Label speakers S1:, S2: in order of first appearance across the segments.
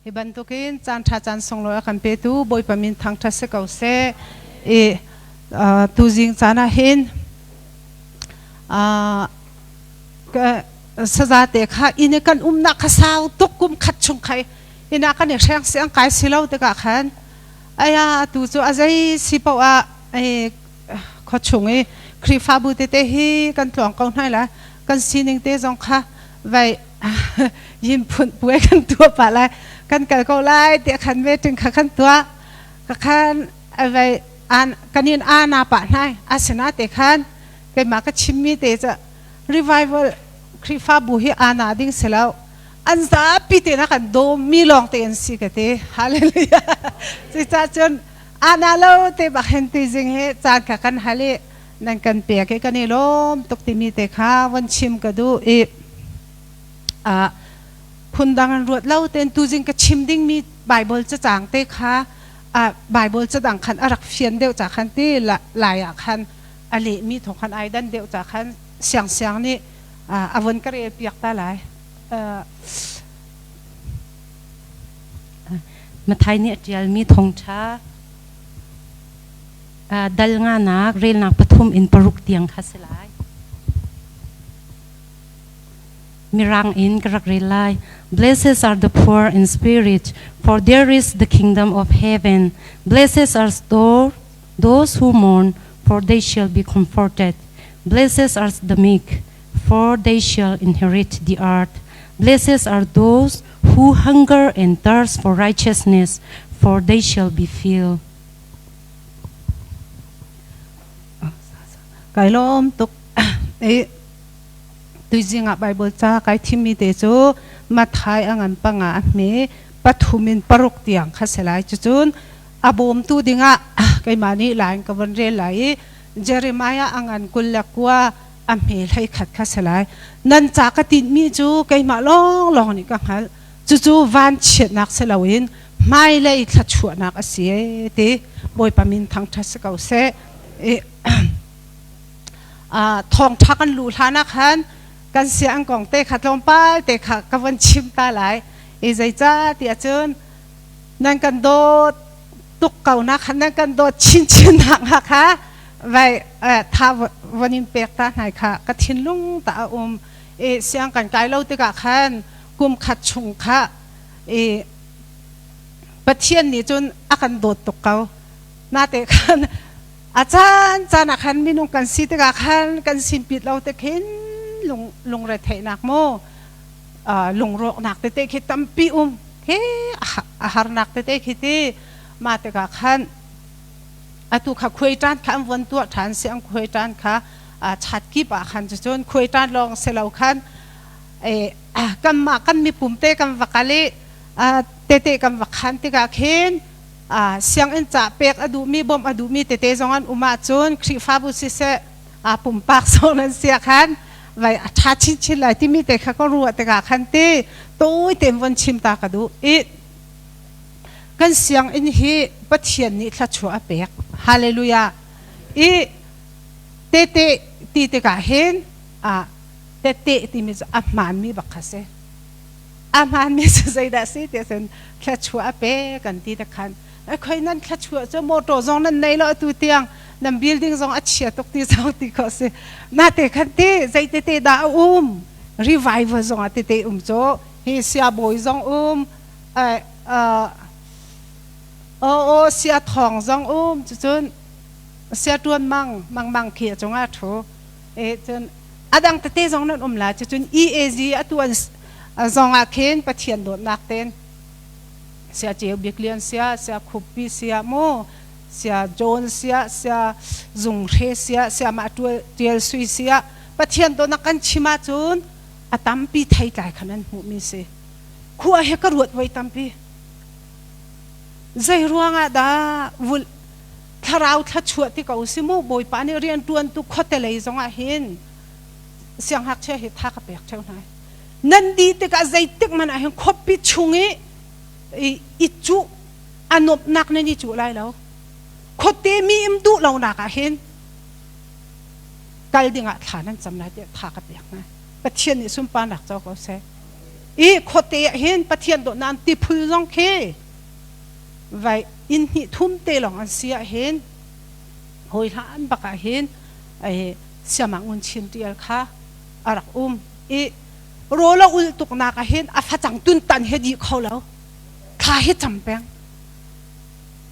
S1: Hi bantukin caan ṭha caan sunglawi a kan petu Bawipa min thangṭhat si ko seh. I tuzing caan ah hin saza te kha inn i kan umnak kha sau tuk kum khat chung khai inn ah kan i hreng si an kai si lo tikah khan aya tu cu a zei si paoh ah khuachung i Khrihfabu tete hi kan tluang ko hna lai kan sining te zong kha vai yin phun puai kan tuah pah lai kan kal ko lai tiah khan meeting kha kan tuah ka khan vai an kanin ana pah hnai asina te khan keimah ka chimmi te ca revival Khrihfabu hi ana ding si lo an zapi te na kan dawm mi lawng te an si ka ti hallelujah cucaah cun ana lo te bak hen ti zing he caan kha kan hal i nan kan pek i kan i lawm tuk timi te kha von chim ka duh i phundang an ruat lo ten tuzing ka chim dingmi Bible cacang te kha Bible cadang khan a rak fian deuh ca khan ti lai ah khan a lehmi thawng khan ai dan deuh ca khan siang siang nih a von ka rel piak ta lai.
S2: Mathai nih a ṭialmi thawngṭha dal nganak relnak pathum in paruk tiang kha si lai. Mirang in ka rak rel lai. Blessed are the poor in spirit, for there is the kingdom of heaven. Blessed are those who mourn, for they shall be comforted. Blessed are the meek, for they shall inherit the earth. Blessed are those who hunger and thirst for righteousness, for they shall be filled.
S1: Kai lawm tuk. Ei tuizing ah Bible ca kai thimmi te cu Mathai a ngan panga a hme pathum in paruk tiang kha si lai. Cucun a bawmtu dingah keimah nih lain ka von rel lai i Jeremiah a ngan 29 a hme hlei khat kha si lai. Nan ca ka tinhmi cu keimah lawnglawng nih ka hngalh. Cucu vanchiatnak si loin hmailei thluachuahnak a si ee ti Bawipa min thangṭhat si ko seh. Thawngṭha kan luh hlan ah khan kan sianginn kong te kha tlawmpal te kha ka von chim ta lai. I zeicah ti ahcun nan kan dawt tuk ko na khan nan kan dawt chinchin nak hnga kha vai tha von in pek ta hnai kha ka thinlung ta a um. I siang kan kai lo tikah khan kum khat chung kha i Pathian nih cun a kan dawt tuk ko. Nate khan a caan caan ah khan minung kan si tikah khan kan sinpit lo te khin lung lungretheihnak mu lungrawknak tete khi tampi um he a harnak tete khi ti mah tikah khan atu kha khuai ṭan kha an von tuah ṭhan si an khuai ṭan kha chat kip ah khan cucun khuai ṭan lawng si lo khan kanmah kan mipum te kan va kal i tete kan va khan tikah khin sianginn ca pek a duhmi bawmh a duhmi tete zong an um ahcun Khrihfabu siseh pumpak zong nan si ah khan vai a ṭha chinchin lai timi te kha ka ruah tikah khan ti tawi tein von chim ta ka duh i kan sianginn hi Pathian nih thluachuah a pek hallelujah i tete ti tikah hin tete timi cu a hmaanmi bak kha si a hmaanmi cu zeidah si ti ahcun thluachuah a pe kan ti te khan khoi nan thluachuah cu motor zong nan nei lo atu tiang nan building zong a chia tuk ti zong ti khawh si na te khan ti zei tete dah a um revival zong ah tete um cu hi sia bawi zong um o sia thawng zong um cucun sia tuan mang mang mang khi a cungah thu e cun a dang tete zong nan um la cucun EAG atu an zong ah khin Pathian dawtnak ten sia ceu bik lian sia sia khup pi sia mu sia John sia sia zung hre sia sia mah tial sui sia Pathian dawtnak kan chim ahcun a tampi theitlai khan an hmuhmi si khua he ka ruat voi tampi zei ruangah dah vul thlarau thluachuah ti ko si mu Bawipa nih rian ṭuan tu khuate lei zongah hin sianghngakchia hi tha ka pek ṭheu hna nan di tikah zeitik hmanh ah hin khuapi chung i i cuh a nuamhnak nan i cuh lai lo khuate mi im duh lonak ah hin kal dingah thla nan cam lai tiah tha ka pek hna Pathian nih sunparnak co ko seh. I khuate ah hin Pathian dawtnak tiphul zong khi vai inn hnih thum te lawng an si ah hin hawi hlan bak ah hin ai siamah ngun chin tial kha a rak um i rawl a ul tuknak ah hin a facang tuntan he dih kho lo thla hi cam peng.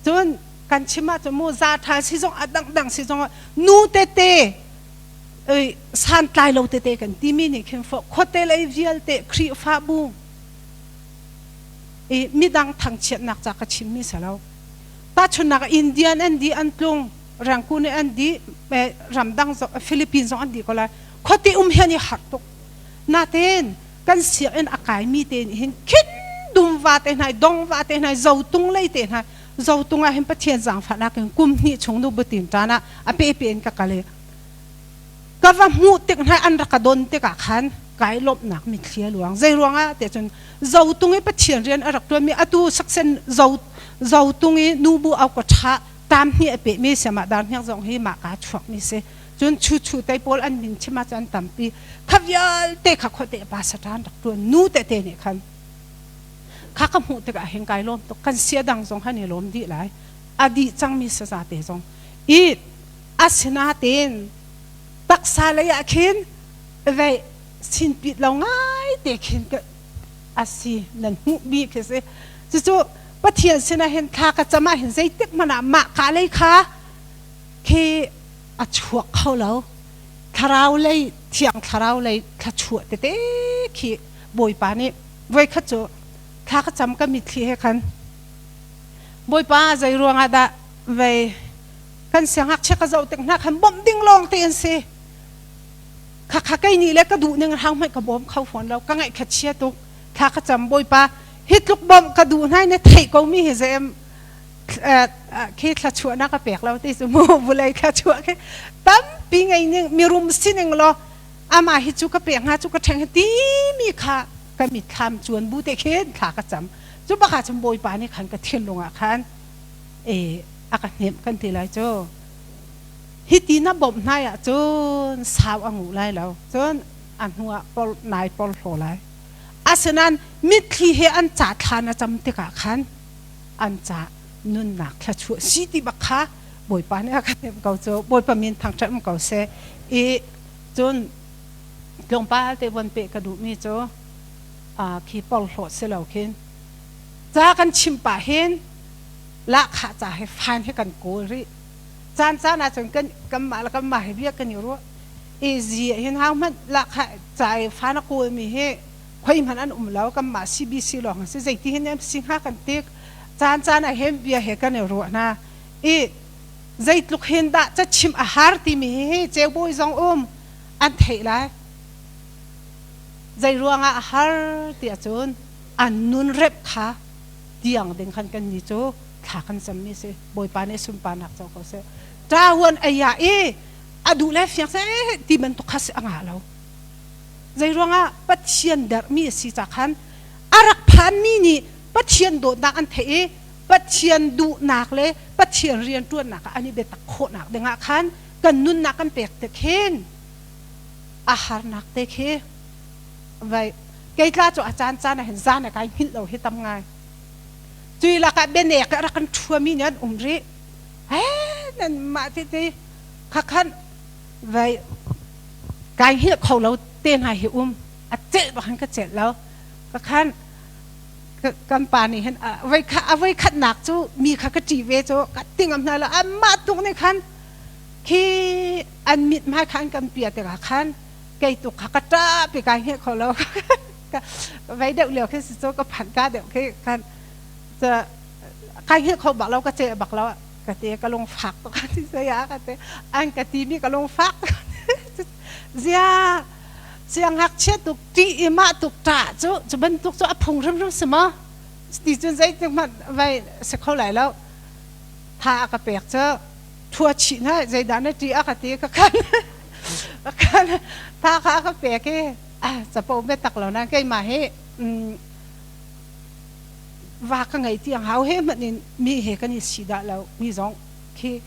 S1: Cun kan chim ahcun mu za tha si zong a dangdang si zong nu tete santlai lo tete kan timi nih khin fo khuate lei vialte Khrihfabu i midang thangchiatnak ca ka chimmi si lo. Tahchunnak Indian an di an tlung Rangoon an di ramdang Philippines zong an di ko lai. Khuate um hian i har tuk. Natein kan sianginn a kaimi te nih hin khin dum va te hna dong va te hna zotung lei te hna zotung ah hin Pathian zaangfahnak in kum hnih chung nu butin ṭan ah a pe pe in ka kal i ka va hmuh tik hna an rak ka don tikah khan kai lawmhnak mitthli a luang. Zei ruangah te cun zotung i Pathian rian a rak ṭuanmi atu saksen zo zotung i nubu au ka ṭha tam hnih a pehmi siamah dar hniang zong hi mah ka chuakmi si. Cun chu chu te pawl an min chim ahcun an tampi. Kha vialte kha khuate pa satan rak ṭuan nu tete nih khan kha ka hmuh tikah hin kai lawm tuk. Kan sia dang zong han i lawm dih lai, a dih cangmi saza te zong i. Asinain taksa lei ah khin vei sinpit lo ngai te khin ka asi nan hmuh bi khi si. Cucu Pathian sinah hin thla ka cam ah hin zeitik hmanh ah mah ka lei kha khi a chuak kho lo. Thlarau lei, thiang thlarau lei thluachuah tete khi Bawipa nih voikhat cu thla ka cam, ka mitthli he khan, Bawipa, zei ruangah dah vei kan siangngakchia ka zoh tik hna khan bawmh ding lawng te an si. Khakha kei nih le ka duh ning hang hmanh ka bawm kho fawn lo, ka ngaih kha chia tuk. Thla ka cam, Bawipa, hi tluk bawmh ka duh hna na theih ko mi hi zeem khi thluachuahnak ka pek lo ti cu mu. Vulei thluachuah khi tampi ngei ning mirum sining law ama hi cu ka pek hnga cu ka ṭheng ti mi kha ka mitthlam cuan bu te khin thla ka cam. Cu bak ah cun Bawipa nih khan ka thinlung ah khan e a ka hnemh kan ti lai cu. Hi ti na bawmh hnai ah cun sau a nguh lai lo, cun a hnu ah por nai porhlaw lai. Asinain mitthli he an ca thla na cam tikah khan an ca nunnak thluachuah si ti bak kha Bawipa nih a ka hnemh ko cu. Bawipa min thangṭhat um ko seh. I cun tlawmpal te von peh ka duhmi cu khi porhlawt si lo khin ca kan chim pah hin lahkhah ca he fine he kan kawl rih. Caan caan ahcun kan kanmah le kanmah he bia kan i ruah i zi hin hau hmanh lahkhah ca i fan a kawlmi hi khoi hmanh an um lo, kanmah CBC lawng an si, zeiti hin an si hnga kan tik caan caan ah hin bia he kan i ruah hna i zeitluk hin dah cachimh a har timi hi ceubawi zong um an theih lai. Zei ruangah a har ti ahcun an nun remh kha tiang ding khan kan ni cu thla kan cammi si. Bawipa nih sunparnak co ko seh. Ṭahuan ei ah i a duh le fiang seh ti bantuk kha si a ngah lo. Zei ruangah? Pathian derhmi a si ca khan a rak phanmi nih Pathian dawtnak an theih i Pathian duhnak le Pathian rianṭuannak ah an i biatak khawhnak dingah khan kan nunnak kan pek tik hin a harnak te khi vai kei tla cu a caan caan ah hin zan a kai hngilh lo hi tam ngai. Cui lakah bianek ah rak kan ṭhuami nih an um rih. He nan mah tete kha khan vai kai hngilh kho lo te hna hi um a celh bak hin ka celh lo. Ka khan kan pa nih hin a voi khatnak cu mi kha ka ṭih ve cu ka tingam hna lo. Amah tuk nih khan khi an mit hmai kha an kan pia tikah khan kei tuk kha ka ṭap i kai hngilh kho lo. Vei deuh lio khi si cu ka phanh ka deuh khi khan kai hngilh kho bak lo, ka ceh bak lo ka ti. Ka lung fak tuk ti saya ka ti, an ka ti mi ka lung fak zia siang ngakchia tuk ṭih i mah tuk ṭah cu cu bantuk cu a phung hrimhrim si maw ti cun zeitik hmanh vai si kho lai lo. Tha a ka pek cu thua chih na zeidah na ṭih a ka ti. Ka khan ka khan tha kha a ka pek i capo biatak lo na keimah hi va ka ngei tiang hau he hmanh in mi he kan i si dah lo mi zong khi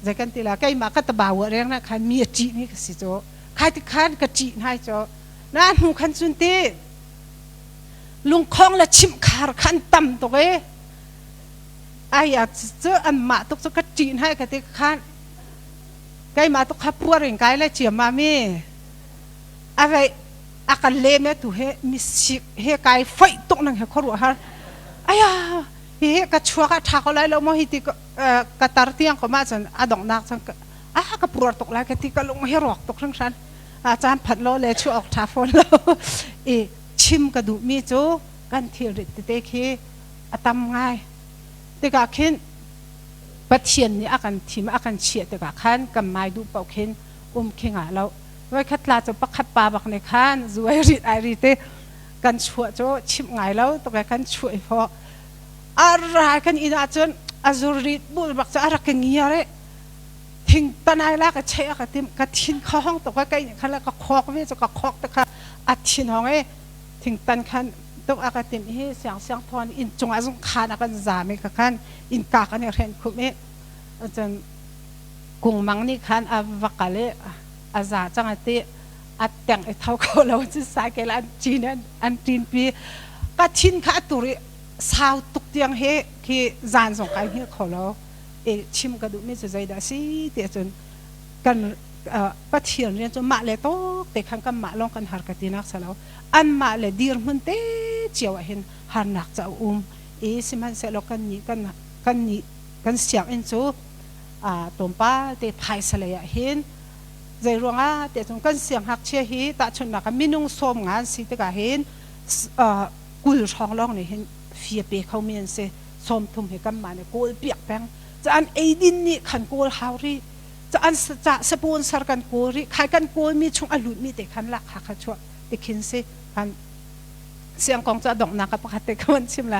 S1: zei kan ti la keimah ka tabawa reng na khan mi a ṭih mi ka si cu khai ti khan ka ṭih nai cu na hnu khan cun ti. Lungkhong le chimhkhar kha an tam tuk e. Ai cu an mah tuk cu ka ṭih hna ka ti khan keimah tuk kha puar in kai le ciammam i a vei a kan lem e tu he misik he kai foih tuk nang he khuaruah har aya hi he ka chuak a ṭha ko lai lo maw hi ti ka tar tiang ko ma cun a donghnak cun a ka puar tuk lai ka ti ka lung hi rawk tuk hringhran a caan phanh lo le chuah awk ṭha fawn lo i chim ka duhmi cu kan thilrit tete khi a tam ngai tikah khin Pathian nih a kan thim a kan chiah tikah khan kan mai duh paoh khin um khi ngah lo voikhat tla cu pakhat pa bak nih khan zu ai rit ai ri te kan chuah cu chimh ngai lo tuk kan chuah i fawh a rai kan inn ahcun a zur rit bul bak cu a rak ka ngiar i thing tanai la ka cheih a ka tim ka thin kha hong tuk kai nih khan ka khawk ve cu ka khawk te kha a thin hong i thingtan khan tuk a ka tim hi siang siang thawn inn cung ah zung khan a kan zam i ka khan innka kan i hren khum i cun kungmang nih khan a va kal i a za cang a ti a teng i tho kho lo cu saikel an cin an ṭin pi ka thin kha a tur i sau tuk tiang he khi zan zong kai hngilh kho lo e chim ka duhmi cu zeidah si ti cun kan Pathian rian cu mah le tawk te khan kan mah lawng kan har ka tinak si lo anmah le dirhmun te cio ah hin harnak ca a um i sihmanhsehlaw kan nih kan kan nih kan sianginn cu tlawmpal te phaisa lei ah hin zei ruangah tiah cun kan sianghngakchia hi tahchunhnak ah minung sawm nga an si tikah hin 20 hrawng lawng nih hin fee a pe khomi an si 30 hi kanmah nih kawl piak peng caan eidin nih khan kawl hau rih an sponsor kan kawl rih khai kan kawlmi chung a lutmi te khan lak kha kha chuah ti khin si kan siang kong cu a donghnak ka pakhat te ka van chim la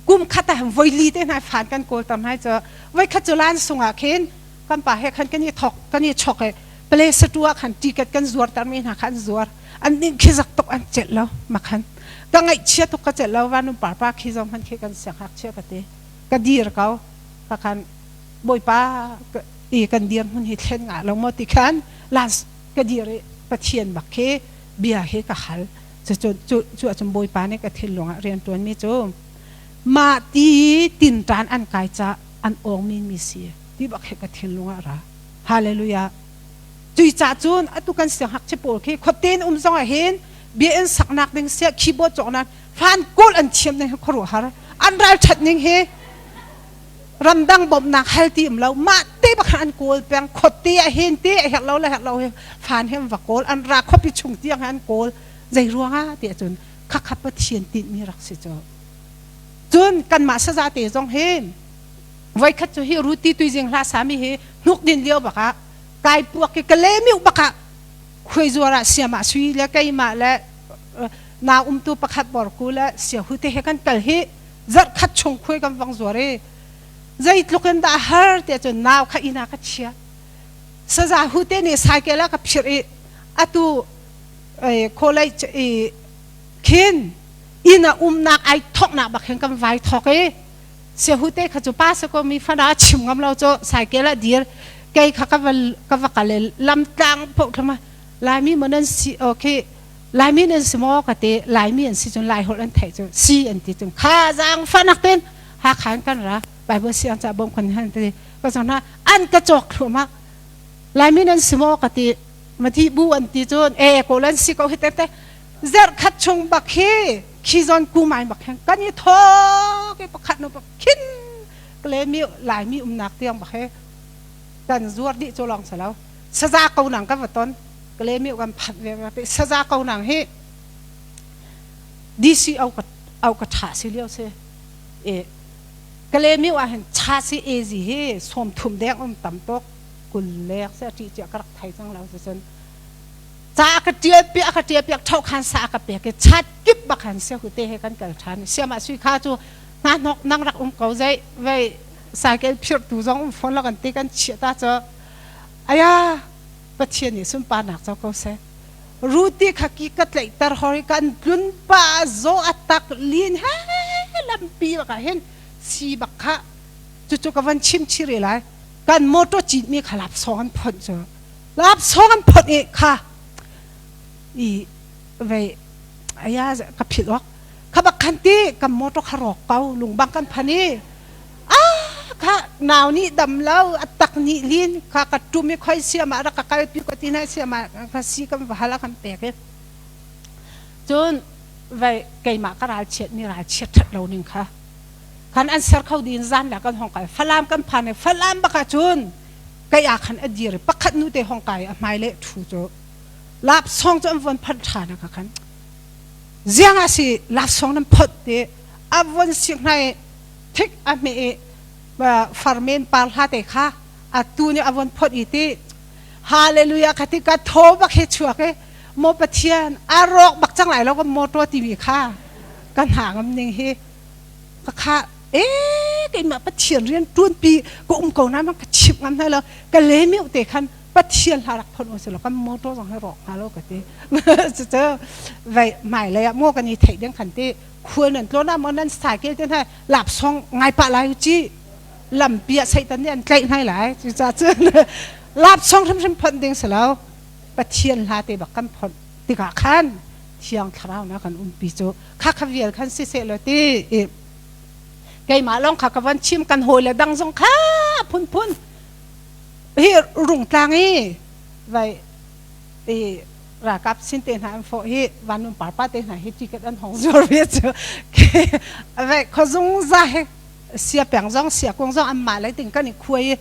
S1: kum khat ah voi li te hna fan kan kawl tam hai cu voi khat cu lan sungah khin kan pa he khan kan i thok kan i chok e play satua khan ticket kan zuar tar mi hna khan zuar an ning khi zak tuk an chelh lo makhan ka ngaih chia tuk ka chelh lo vanum par pa khi zong han khi kan siang hak chia ka te ka dir ko ka khan Bawipa i kan dirhmun hi thlen ngah lo maw ti khan last ka dir i Pathian bak khi bia hi ka hal cu cu cu ahcun Bawipa nih ka thinlung ah rian ṭuanmi cu mah ti tinṭan an kai ca an awngmi mi si ti bak hi ka thinlung ah ra hallelujah cui ca cun atu kan sianghngakchia pawl khi khuaten um zong ah hin bia in saknak ding sia keyboard cawknak fan kawl an thiam ning hi khuaruahhar an ralṭhat ning hi Ramdang bawmhnak hal ti um lo mah te bak an kawl peng khuate ah hin te a herh lo le herh lo hi fan he va kawl an ra khuapi chung tiang an kawl zei ruangah ti ahcun khakha Pathian tinhmi rak si cu cun kanmah saza te zong hi voikhat cu hi ruti tuizing hla sami hi hnuk din lio bakah kai puak ki ka le miu bakah khuai zuar ah siam ah sui le keimah le na umtu pakhat borku le sia hu te he kan kal hi zarhkhat chung khuai kan vang zuar i zeitluk in dah har tiah cun nau kha inn ah ka chia saza hu te nih cycle ah ka phirh i atu college i khin inn ah umnak ai thoknak bak hin kan vai thok i sia hu te kha cu pa sa ko mi fana chim ngam lo cu cycle ah dir kei kha ka va ka va kal lamtlang pho thlama laimi mo nan si okay Laimi nan si maw ka ti Laimi an si cun Lai holh an theih cu si an ti cun kha zaang fanak ten Hakha in kan ra Bible siang ca bawm kan han ti ka zong hna an ka cawk thluahmah Laimi nan si maw ka ti mathi bu an ti cun e kawl an si ko hi te te zarh khat chung bak hi khi zon ku mai bak hin kan i thok i pakhat no bak khin kle mi Laimi umnak tiang bak hi kan zuar dih cu lawng si lo saza ko nang kan va ton Kalemi kan phanh ve ve saza ko nang hi DC au ka au ka tha si lio si e Kalemi wa hin cha si AZ hi som thum deng um tam tok kul lek se ti chia ka rak thai cang lo cun ca ka tial pi ka tial piak thau khan sa ka pe ke chat kip bak han se hu te he kan kal than siama sui kha chu na nok nang rak um ko zai vei cycle phir tu zong um phone la kan te kan chia ta cho aya Pathian nih sunparnak co ko seh. Ruti kha ki ka tlaihter hori kan tlun pa zaw a tak lin he lampi bak ah hin si bak kha cucu ka van chim chiri lai kan motor cit mi kha lapsawng an phonh cu lapsawng an phonh i kha i vei aya ka philh awk kha bak. khan ti kan motor kha rawk ko lungbang kan phan i ah kha nau nih dam lo a tak nih lin kha ka tum i khoi siam ah rak ka kal pi ka ti na siam ah ka si kan va hal a kan pek i cun vai keimah ka ral chiat mi ral chiat that lo ning kha khan an ser kho din zan la kan hong kai falam kan phan i falam baka cun kai ah khan a dir pakhat nu te hong kai a hmai le thu cu lap song cu an von phanh than ka khan ziang a si lap song nan phot te a von sik hnai thik a hme i farmen par hla te kha a tu nih a von phot i ti hallelujah kha ti ka tho bak he chuak i mo pathian a rawk bak cang lai lo ka motor timi kha ka hna ngam ning hi ka kha e keimah pathian rian tuanpi ka um ko na ka chimh ngam hna lo ka le miu te khan pathian hla rak phon usilo kan motor zong hi rawk hnga lo ka ti cucu vai mai lei ah mo kan i theih ding khan ti khual nan tlawn ah mo nan cycle te hna lap song ngai pa lai u ci lampi ah satan nih an tlaih hnai lai cucaah cun lap song hrimhrim phon ding si lo pathian hla te bak kan phon tikah khan thiang thlarau na kan umpi cu kha kha vial khan si seh law ti keimah lawng kha ka van chim kan hawi le dang zong kha phunphun hi rungtlang i vai i ralkap sin te hna an fawh hi vanun parpa te hna hi ticket an hong zuar ve cu vai khozung za he sia peng zong sia kung zong an mah lei ting kan i khuai i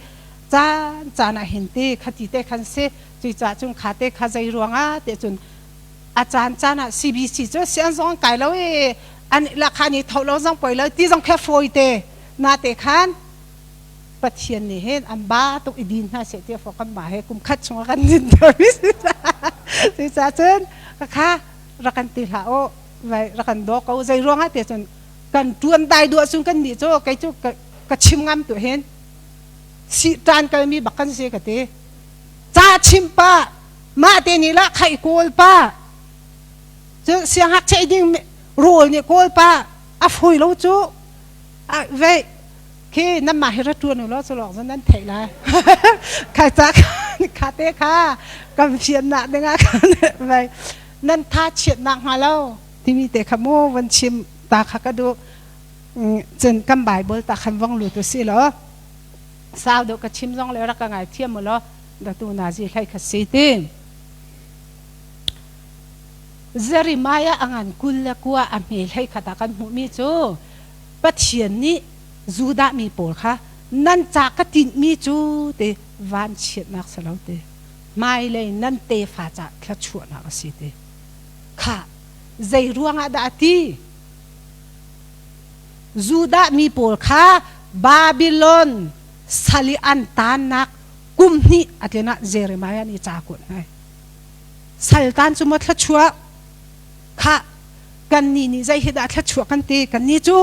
S1: caan caan ah hin ti khati te khan si cui ca cun kha te kha zei ruangah te cun a caan caan ah CBC cu sian zong kai lo i an lakha ni tho lo zong poi lo ti zong khe fawi te na te khan Pathian nih hin an ba tuk i din hna seh tiah fo kan ma he kum khat chung kan din ter mi si cucaah cun ka kha rak kan ti hlah u vai rak kan daw ko zei ruangah te cun kan tuan dai duah cun kan nih cu kei cu ka chim ngam tu hin si tan kal mi bak kan si ka ti ca chim pa mah te nih lah khai kawl pa cu siangak chei ding rawl nih kawl pa a foi lo cu vei khi nan mah hi ra ṭuan u law cu lawng cun nan theih lai khai ca kha te kha kan fiannak dingah khan vai nan tha chiatnak hnga lo timi te kha mu van chim ta kha ka duh cun kan Bible ta khan vong lut u si law sau deuh ka chim zong le rak ka ngai thiam u law datu nazi hlei kha si ti Jeremiah a ngan 29 a hme hlei khat ah kan hmuhmi cu Pathian nih Judah mi pawl kha nan ca ka tinhmi cu ti vanchiatnak si lo ti hmailei nan tefa ca thluachuahnak a si ti kha zei ruangah dah a ti Judah mi pawl kha Babylon sal i an taannak kum hnih a tlin ah Jeremiah nih ca kuat hna saltan cu maw thluachuah kha kannih nih zei hi dah thluachuah kan ti kannih cu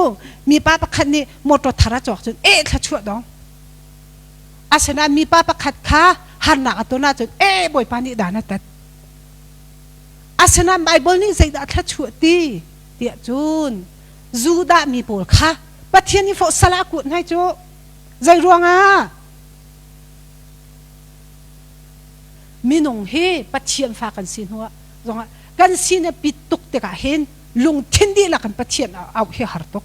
S1: mipa pakhat nih motor thar a cawk cun eh thluachuah dong asinain mipa pakhat kha harnak a ton ahcun eh bawipa nih dan a tat asinain Bible nih zeidah thluachuah ti tiah cun Judah mi pawl kha Pathian nih fawh sal ah kuat hnai cu zei ruangah minung hi Pathian fa kan si hnuah zongah kan sin a pit tuk tikah hin lungthin dihlak in Pathian auh hi har tuk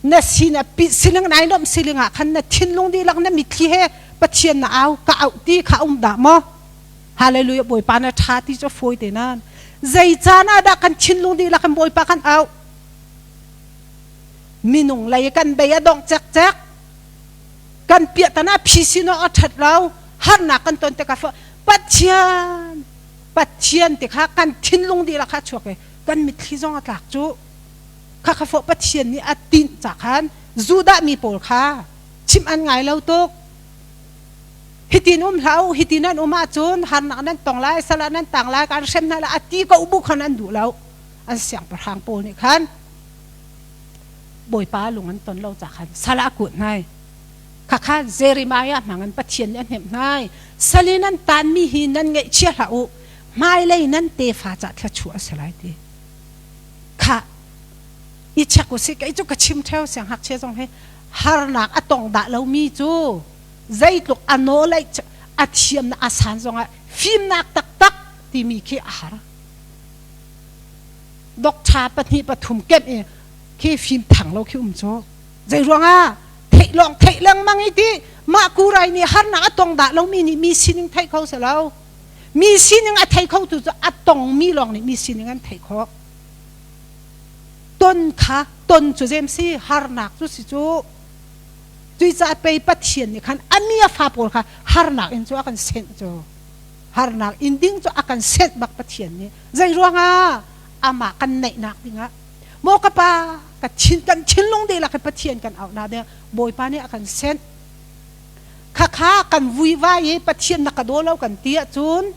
S1: na sin a pit siling nai lawmh siling ah khan na thinlung dihlak na mitthli he Pathian na au ka auh ti kha um dah maw Hallelujah Bawipa na ṭha ti cu fawi te nan zei caan ah dah kan thinlung dihlak in Bawipa kan auh minung lei kan bei a dongh cekcek kan piahtana phi sin awk a ṭhat lo harnak kan ton tikah Pathian Pathian ti kha kan thinlung dihlak kha chuak i kan mitthli zong a tlak cu kha kha fawh Pathian nih a tinh ca khan Judah mi pawl kha chimh an ngai lo tuk hitin um hlah u hitin an um ahcun harnak nan tong lai sal ah nan tang lai kan hrem hna lai a ti ko bu khan an duh lo an siangpahrang pawl nih khan Bawipa lung an ton lo ca khan sal ah a kuat hnai Khakha Jeremiah hmang in Pathian nih a hnemh hnai. Sal in an taanmi hi nan ngaihchia hlah u. Hmailei nan tefa cah thluachuah a si lai ti. Kha i check u si kei cu ka chim theo sianghngakchia zong hi harnak a tong dah lomi cu zeitluk a knowledge a thiamnak a san zongah fimnak taktak timi khi a har. Dok tha pahnih pathum kemh i khi fim thang lo khi um cu. Zei ruangah theih lawng theih lengmang i ti mah kurai nih harnak a tong dah lomi nih mi sining theih kho si lo. Mi sining a thei kho tu cu a tongmi lawng nih mi sining an theih khawh. Ton kha ton cu zem si harnak cu si cu. Cuicaah pei Pathian nih khan a mi a fa pawl kha harnak in cu a kan senh cu. Harnak in ding cu a kan senh bak Pathian nih. Zei ruangah amah kan naihnak dingah maw ka pa ka thin kan thinlung dihlak hi Pathian kan auhnak ding Bawipa nih a kan senh. Khakha kan vuivai i Pathian na ka daw lo kan ti ahcun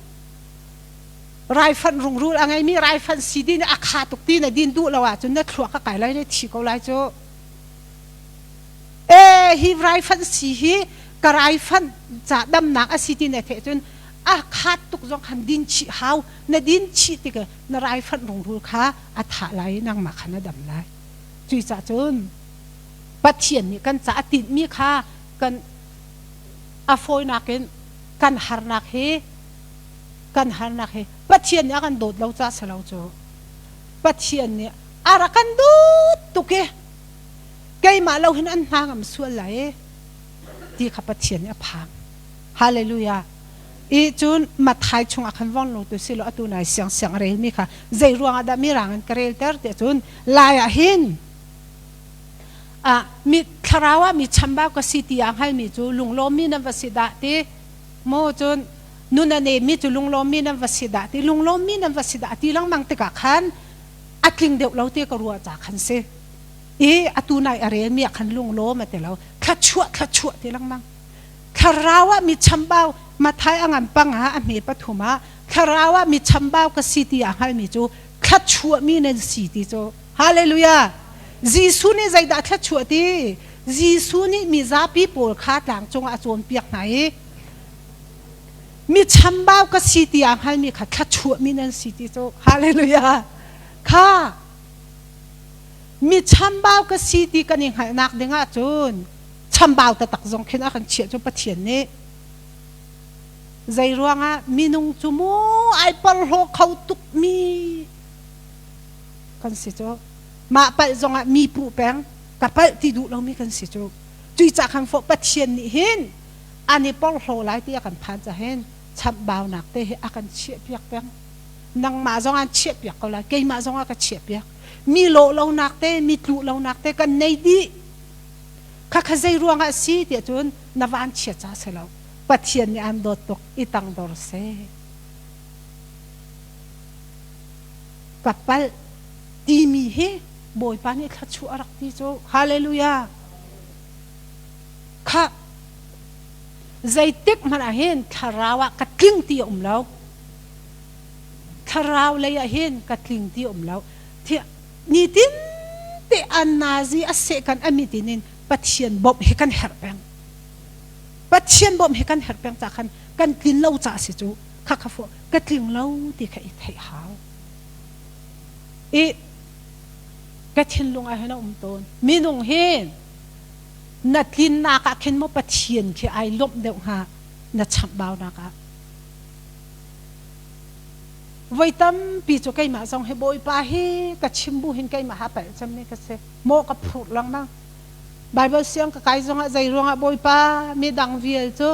S1: raifanh rungrul a ngeimi raifanh sii nih a kha tuk ti na din duh lo ahcun na thluak a kai lai na thi ko lai cu. E hi raifanh sii hi ka raifanh ca damnak a si ti na theih cun a khat tuk zong khan din chih hau na din chih tik na raifanh rungrul kha a thah lai i nangmah kha na dam lai. Cuicah cun Pathian nih kan ca a tinhmi kha kan a fawinak in kan harnak hi kan harnak hi Pathian nih a kan dawt lo ca si lo cu Pathian nih a rak kan dawt tuk i keimah lo hin an hna ngam sual lai ti kha Pathian nih a phang. Hallelujah. I cun Mathai chung ah khan vong lo tu si lo atu nai siang siang a relmi kha zei ruangah dah mirang in ka relter tiah cun lai ah hin mi thlarau ah mi chambau ka si ti aa hngalmi cu lunglawmmi nan va si dah ti maw cun nun a nemmi cu lunglawmmi nan va si dah ti lunglawmmi nan va si dah ti lengmang tikah khan a tling deuh lo ti ka ruah ca khan si i atu nai a relmi ah khan lunglawm a ti lo thlachuah thlachuah ti lengmang thlarau ah mi chambau Mathai a ngan pang ah a hme pathum ah thlarau ah mi chambau ka si ti aa hngalmi cu thlachuahmi nan si ti cu Hallelujah! Jesuh nih zeidah thluachuah ti? Jesuh nih mizapi pawl kha tlang cungah a cawnpiak hna i mi chambau ka si ti aa hngalmi kha thluachuahmi nan si ti cu Hallelujah! Kha mi chambau ka si ti kan i hngalhnak ding ahcun chambau taktak zong khin a kan chiah cu Pathian nih zei ruangah minung cu mu ai porhlaw kho tukmi kan si cu mah palh zongah mi puh peng ka palh ti duh lomi kan si cu cuicah khan fawh Pathian nih hin an i porhlaw lai ti a kan phan ca hin chamhbaunak te hi a kan chiahpiak peng nangmah zong an chiahpiak ko lai keimah zong a ka chiahpiak mi lawh lonak te mi tluh lonak te kan nei dih khakha zei ruangah si tiah cun na van chia ca si lo Pathian nih an dawt tuk i tangdor seh Ka palh timi hi Bawipa nih thluachuah a rak ti cu. Hallelujah. Khah zeitik hmanh ah hin thlarau ah ka tling ti a um lo. Thlarau lei ah hin ka tling ti a um lo. Nitin te an nazi a seh kan a mitin in Pathian bawmh hi kan herh peng. Pathian bawmh hi kan herh peng ca khan kan tlin lo ca si cu. Kha kha fawh ka tling lo ti kha i theih hau. I ka thinlung ah hin a um tawn. Minung hi na tlinnak ah khin maw Pathian khi ai lawmh deuh hnga na chamhbaunak ah. Voi tampi cu keimah zong hi Bawipa hi ka chim bu hin keimah ha palh cemmi ka si. Maw ka phurh lengmang. Bible siang ka kai zongah zei ruangah Bawipa midang vial cu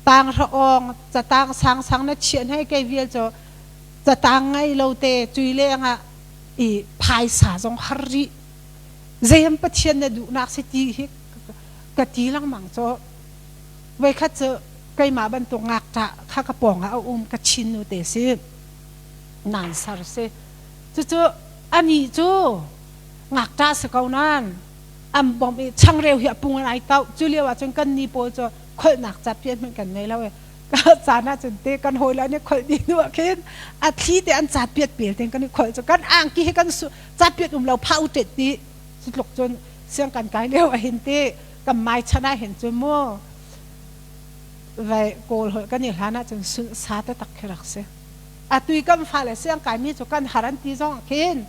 S1: tanghra awng catang sangsang na chiah hna kei vial cu catang ngei lo te cui leng ah i phaisa zong har rih zeiam pathian na duhnak si ti hi ka ti lengmang cu voikhat cu keimah bantuk ngakṭah kha ka pawng ah a um ka chin nu te si nan sar si cucu anih cu ngakṭah si ko nan an bawmh i changreu hi a pung in ai tauh cu lio ah cun kan ni pawl cu kholhnak capian hmanh kan ngei lo i caan ah cun te kan hawile an i kholh dih hnu ah khin a thli te an capiat pel ten kan i kholh cu kan angki hi kan capiat um lo pha u tet ti cu tluk cun siang kan kai lio ah hin te kan mai chan ah hin cun mu vai kawl holh kan i hlan ah cun sa te tak khi rak si atui kan fale siang kai mi cu kan har an ti zong ah khin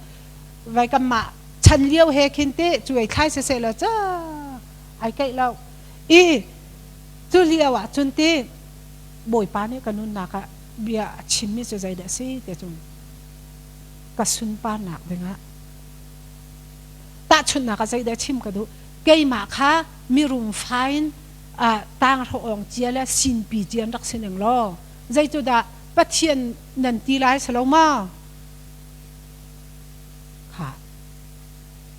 S1: vai kan mah chan lio he khin te cuai thlai se se lo ca ai keih lo i cu lio ah cun ti Bawipa nih ka nunnak ah bia a chimmi cu zeidah a si ti cun. Ka sunparnak dingah. Tahchunhnak ah zeidah chim ka duh? Keimah kha mirum fa in tanghra awng cia le sinpi cia an rak si ning law zei cu dah Pathian nan ti lai si lo ma? Kha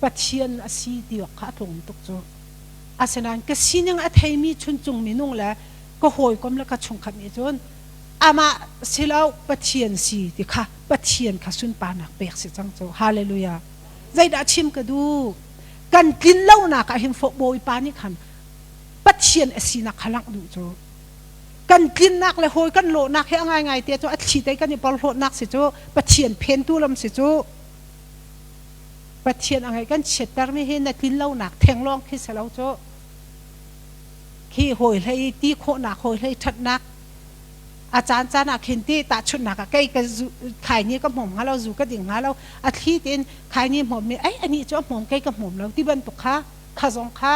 S1: Pathian a si ti awk kha a tlawm tuk cu. Asinain ka sining a theimi chuncung minung le ka hawikom le ka chungkhat nih cun amah si lo Pathian si ti kha Pathian kha sunparnak pek si cang cu. Hallelujah. Zeidah chim ka duh? Kan tlin lonak ah hin fawh Bawipa nih khan Pathian a sinak kha langh duh cu. Kan tlinnak le hawi kan lawhnak hi a ngaingai te cu a thli te kan i porhlawtnak si cu Pathian phentu lam si cu. Pathian a ngeih kan chiattermi hi na tlin lonak theng lawng khi si lo cu. Khi hawi hlei ti khawhnak hawi hlei ṭhatnak a caan caan ah khin ti tahchunhnak ah kei ka zu khaini ka hmawm hnga lo zu ka ding hnga lo a thli tein khaini hmawm mi ai anih cu a hmawm kei ka hmawm lo ti bantuk kha kha zong kha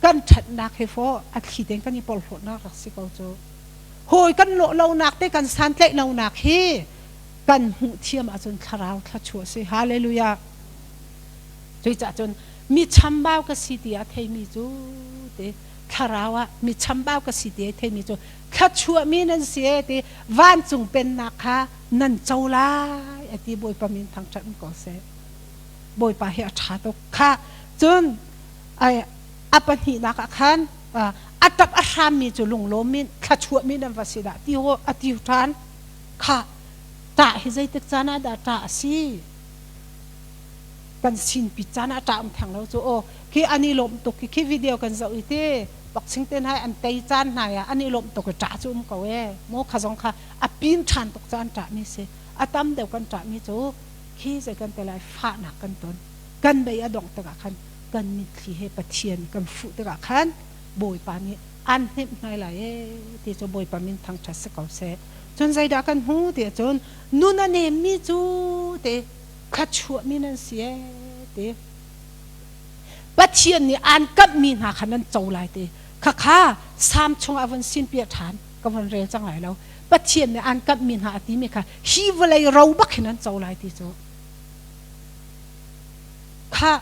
S1: kan ṭhatnak he fo a thli tein kan i porhlawtnak rak si ko cu hawi kan lawh lonak te kan santlaih lonak hi kan hmuh thiam ahcun thlarau thluachuah si hallelujah cuicah cun mi chambau ka si ti a theimi cu te thlarau ah mi chambau ka si ti a theimi cu thluachuahmi nan si e ti vancung pennak kha nan co lai a ti Bawipa min thangṭhat um ko seh Bawipa hi a ṭha tuk kha cun ai a pahnihnak ah khan a ṭap a hrammi cu lunglawm in thluachuahmi nan va si dah ti ho a ti ṭhan kha ṭah hi zeitik caan ah dah ṭah a si kan sinpi caan ah ṭah um theng lo cu aw khi an i lawmh tuk khi video kan zoh i ti boxing te hna an tei caan hna ah an i lawmh tuk i ṭah cu um ko e maw kha zong kha a pin ṭhan tuk cu an ṭahmi si a tam deuh kan ṭahmi cu khi zei kan te lai fahnak kan ton kan bei a dongh tikah khan kan mitthli he Pathian kan fuh tikah khan Bawipa nih an hnemh hnai lai e ti cu Bawipa min thangṭhat si ko seh cun zeidah kan hmu ti ahcun nun a nemmi cu te thluachuahmi nan si ee ti Pathian nih aan kamhmi hna kha nan co lai ti khakha Salm chungah von sinpiah ṭhan ka von rel cang lai lo Pathian nih aan kamhmi hna a timi kha hi vawlei ro bak hin an co lai ti cu kha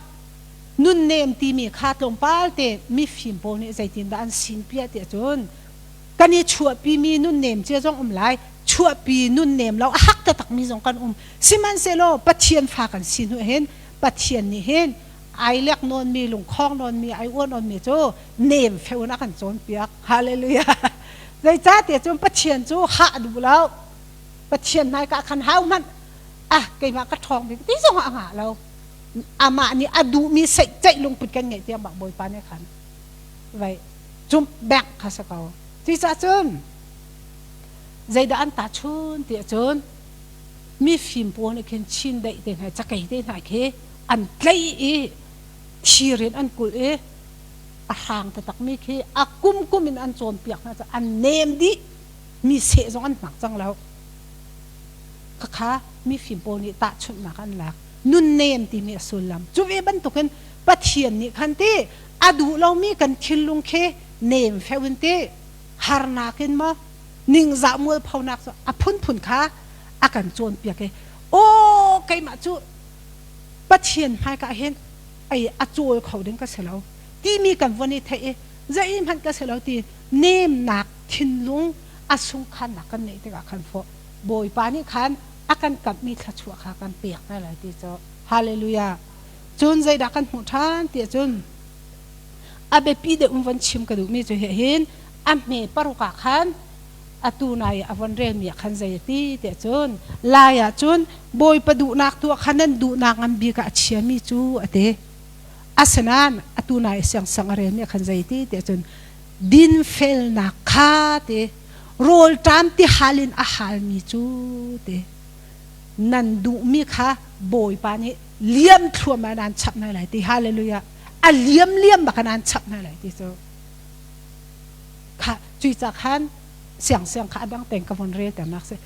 S1: nunnem timi kha tlawmpal te mifim pawl nih zeitindah an sinpiah ti ahcun kan i chuahpimi nunnem cia zong um lai chuahpi nunnem lo a hak taktakmi zong kan um sihmanhsehlaw Pathian fa kan si hnu hin Pathian nih hin ai lek nawnmi lungkhong nawnmi ai uan nawnmi cu nem feu in a kan cawnpiak hallelujah zeicahtiah cun Pathian cu hah duh lo Pathian hmaika khan hau hmanh ah keimah ka ṭhawng bik ti zong ah a ngah lo amah nih a duhmi seih lungput kan ngeih tiang bak Bawipa nih khan vai cumh bek kha si ko cucaah cun zeidah an tahchun ti ahcun mifim pawl nih khin chindeih te hna cakei te hna khi an tlaih i thir in an kulh i a hrang taktakmi khi a kumkum in an cawnpiak hna cu an nem dih mi seh zong an hmak cang lo khakha mifim pawl nih tahchunhnak an lak nunnem timi a sullam cu ve bantukin Pathian nih khan ti a duh lomi kan thinlung khi nem feu in ti harnak in maw ningzah mualphonak cu a phunphun kha a kan cawnpiak i aw keimah cu Pathian hmaika hin ei a cawl kho ding ka si lo timi kan von i theih i zeihmanh ka si lo ti nemnak thinlung a sungkhannak kan neih tikah khan fawh Bawipa nih khan a kan kamhmi thluachuah kha kan pek hna lai ti cu hallelujah cun zeidah kan hmuh ṭhan tiah cun a biapi deuh in von chim ka duhmi cu hin a hme paruk ah khan atu nai a von relmi ah khan zei a ti tiah cun lai ah cun Bawipa duhnak tuah kha nan duhnak ngan bik ah a chiami cu a ti asinain atu nai siangsang a relmi ah khan zei ti tiah cun dinfelnak kha ti rawlṭam ti hal in a halmi cu ti nan duhmi kha Bawipa nih liam thluahmah nan chap hna lai ti hallelujah a liam liam bak nan chap hna lai ti cu kha cui ca khan siang siang kha adang teng ka von rel ter nak si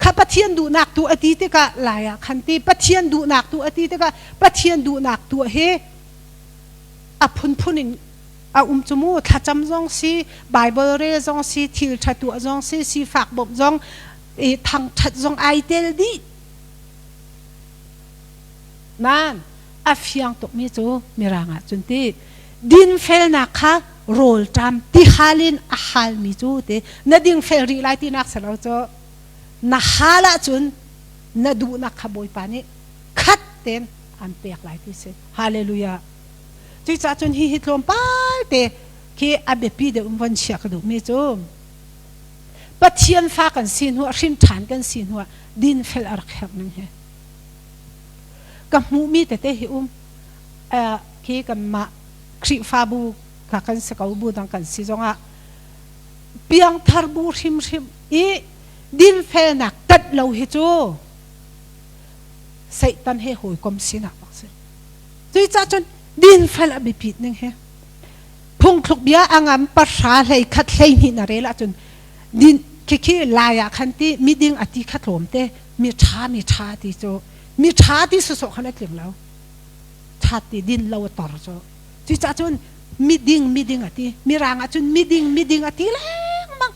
S1: kha Pathian duhnak tu a ti tikah lai ah khan ti Pathian duhnak tu a ti tikah Pathian duhnak tu hi a phunphun in a um cu mu thlacam zong si Bible rel zong si thil ṭha tuah zong si sifak bawmh zong i thangṭhat zong ai tel dih. Nain a fiang tukmi cu Mirang ah cun ti dinfelnak kha rawlṭam tihal in a halmi cu ti na dingfel rih lai tinak si lo cu na hal ahcun na duhnak kha Bawipa nih khat tein an pek lai ti si. Hallelujah. Cucaah cun hihi tlawmpal te khi a biapi deuh in von chiah ka duhmi cu Pathian fa kan si hnu ah hrin ṭhan kan si hnu ah dinfel a rak herh ning hi. Ka hmuhmi tete hi um khi kanmah Khrihfabu kha kan si ko bu dang kan si zongah piangthar bu hrimhrim i dinfelnak tat lo hi cu Satan he hawikom sinak bak si. Cucaah cun dinfel a biapit ning hi phungthluk bia a ngam pahra hlei khat hlei hnih na rel ahcun din khikhi lai ah khan ti miding a ti kha tlawm te mi ṭha mi ṭha ti cu mi ṭha ti sawsawh khan a tling lo ṭha ti din lo a tor cu cucaah cun miding miding a ti mirang ah cun miding miding a ti lengmang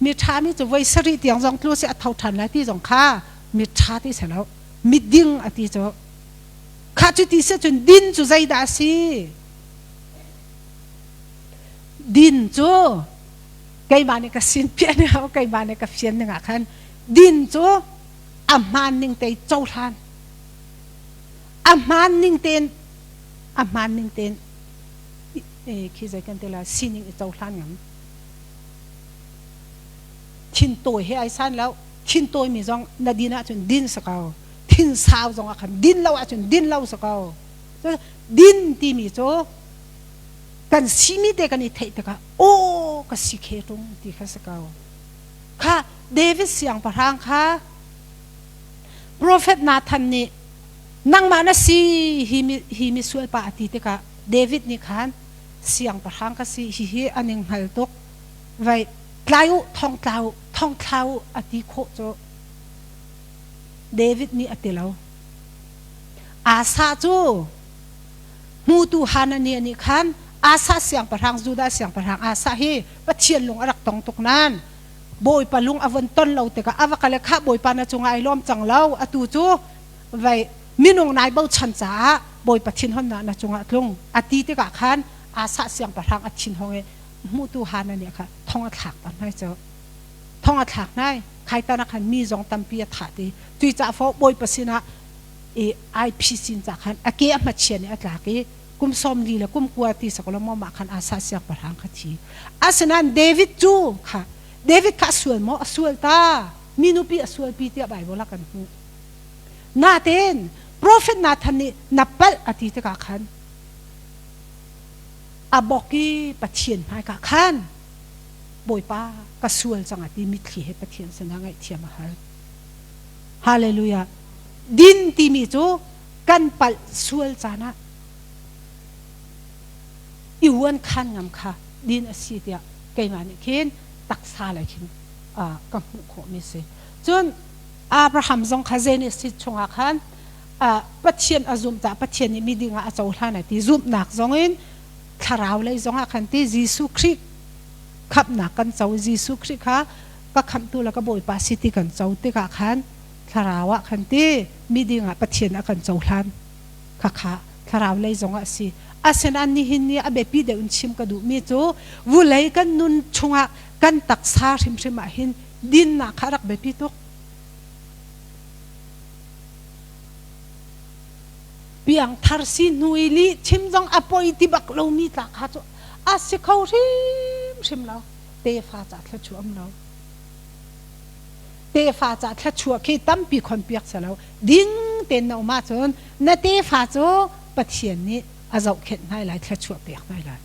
S1: mi ṭha mi cu voi sarih tiang zong tlu si a tho ṭhan lai ti zong kha mi ṭha ti si lo miding a ti cu kha cu ti si cun din cu zeidah a si din cu keimah nih ka sin piah ning ah keimah nih ka fian ning ah khan din cu a hmaan ning te cohlan a hmaan ning tein a hmaan ning tein khi zei kan ti la sining i cohlan ngam thin tawi he ai san lo thin tawi mi zong na din ahcun din sa ko thin sau zong ah khan din lo ahcun din lo sa ko din timi cu kan simi te kan i theih tikah aw ka si khe tung ti kha si ko kha David siangpahrang kha prophet Nathan nih nangmah na si hi mi hi mi sual pa a ti tikah David nih khan siangpahrang ka si hi hi an ing hngal tuk vai tlai u thong tla u thong thla u a ti khawh cu David nih a ti lo Asa cu hmutu Hananiah nih khan Asa siangpahrang Judah siangpahrang Asa hi Pathian lung a rak tong tuk nain Bawipa lung a von ton lo tikah a va kal i khah Bawipa na cungah ai lawm cang lo atu cu vai minung nai bochan caah Bawipa thinhonnak na cungah tlung a ti tikah khan Asa siangpahrang a thinhong i hmutu Hananiah kha thong a thlak ta hnai cu thong a thlak hnai khaitan ah khan mi zong tampi a thah ti cuicah fo Bawipa sinah i IPC ca khan a ke a hmachia nih a tlak i kum sawm li le kum kua ti sakolo maw mah khan Asa siangpahrang kha thi asinain David cu kha David kha a sual maw a sual ta mi nupi a sualpi tiah Bible ah kan hmuh natein prophet Nathan nih na palh a ti tikah khan a bok i Pathian hmaika khan Bawipa ka sual cang a ti mitthli he Pathian sinah ngaihthiam a hal Hallelujah din timi cu kan palh sual caan ah i uan khan ngam kha din a si tiah keimah nih khin taksa lei khin ka hmuh khawhmi si cun Abraham zong kha Genesis chungah khan Pathian a zumh caah Pathian nih miding ah a cohlan ai ti zumhnak zong in thlarau lei zong ah khan ti Jesuh Khrih khamhnak kan co Jesuh Khrih kha ka khamhtu le ka Bawipa si ti kan co tikah khan thlarau ah khan ti miding ah Pathian a kan cohlan khakha thlarau lei zong ah a si asinain nihin ni a biapi deuh in chim ka duhmi cu vulei kan nun chungah kan taksa hrimhrim ah hin dinnak kha rak biapi tuk piangthar si hnu i lih chim zong a poi ti bak lomi tla kha cu a si kho hrimhrim lo tefa ca thluachuah um lo tefa ca thluachuah khi tampi khon piak si lo ding tein na um ahcun na tefa cu Pathian nih a zohkhenh hna lai thluachuah pek hna lai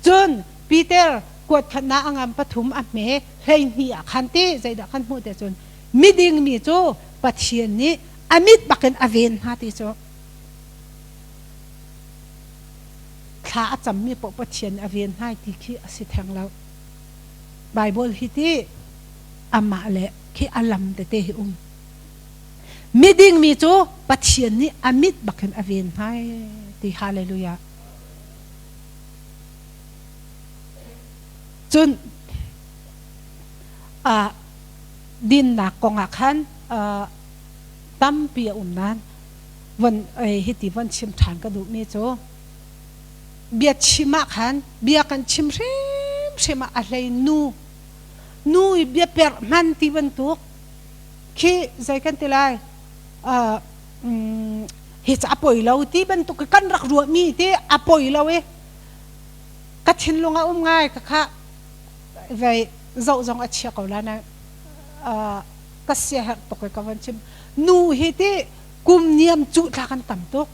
S1: cun Peter kuat khatnak a ngam pathum a hme 12 ah khan ti zeidah kan hmuh te cun miding mi cu Pathian nih a mit bakin a ven hna ti cu thla a cammi paoh Pathian nih a ven hna ti khi a si theng lo Bible hi ti amah le khi a lam tete hi um miding mi cu Pathian nih a mit bakin a ven hna ti hallelujah cun dinnak kong ah khan. Tampi a um nain von hiti von chim ṭhan ka duhmi cu bia chim ah khan bia kan chim hrimhrim ah a hlei nu nu i bia perh hman ti bantuk khi zei kan ti lai hi cu a poi lo ti bantuk kan rak ruahmi ti a poi lo i ka thinlung a um ngai ka kha vei zoh zong a chia ko la na ka siaherh tuk i ka von chim nu hi ti kum niam cuh thla kan tam tuk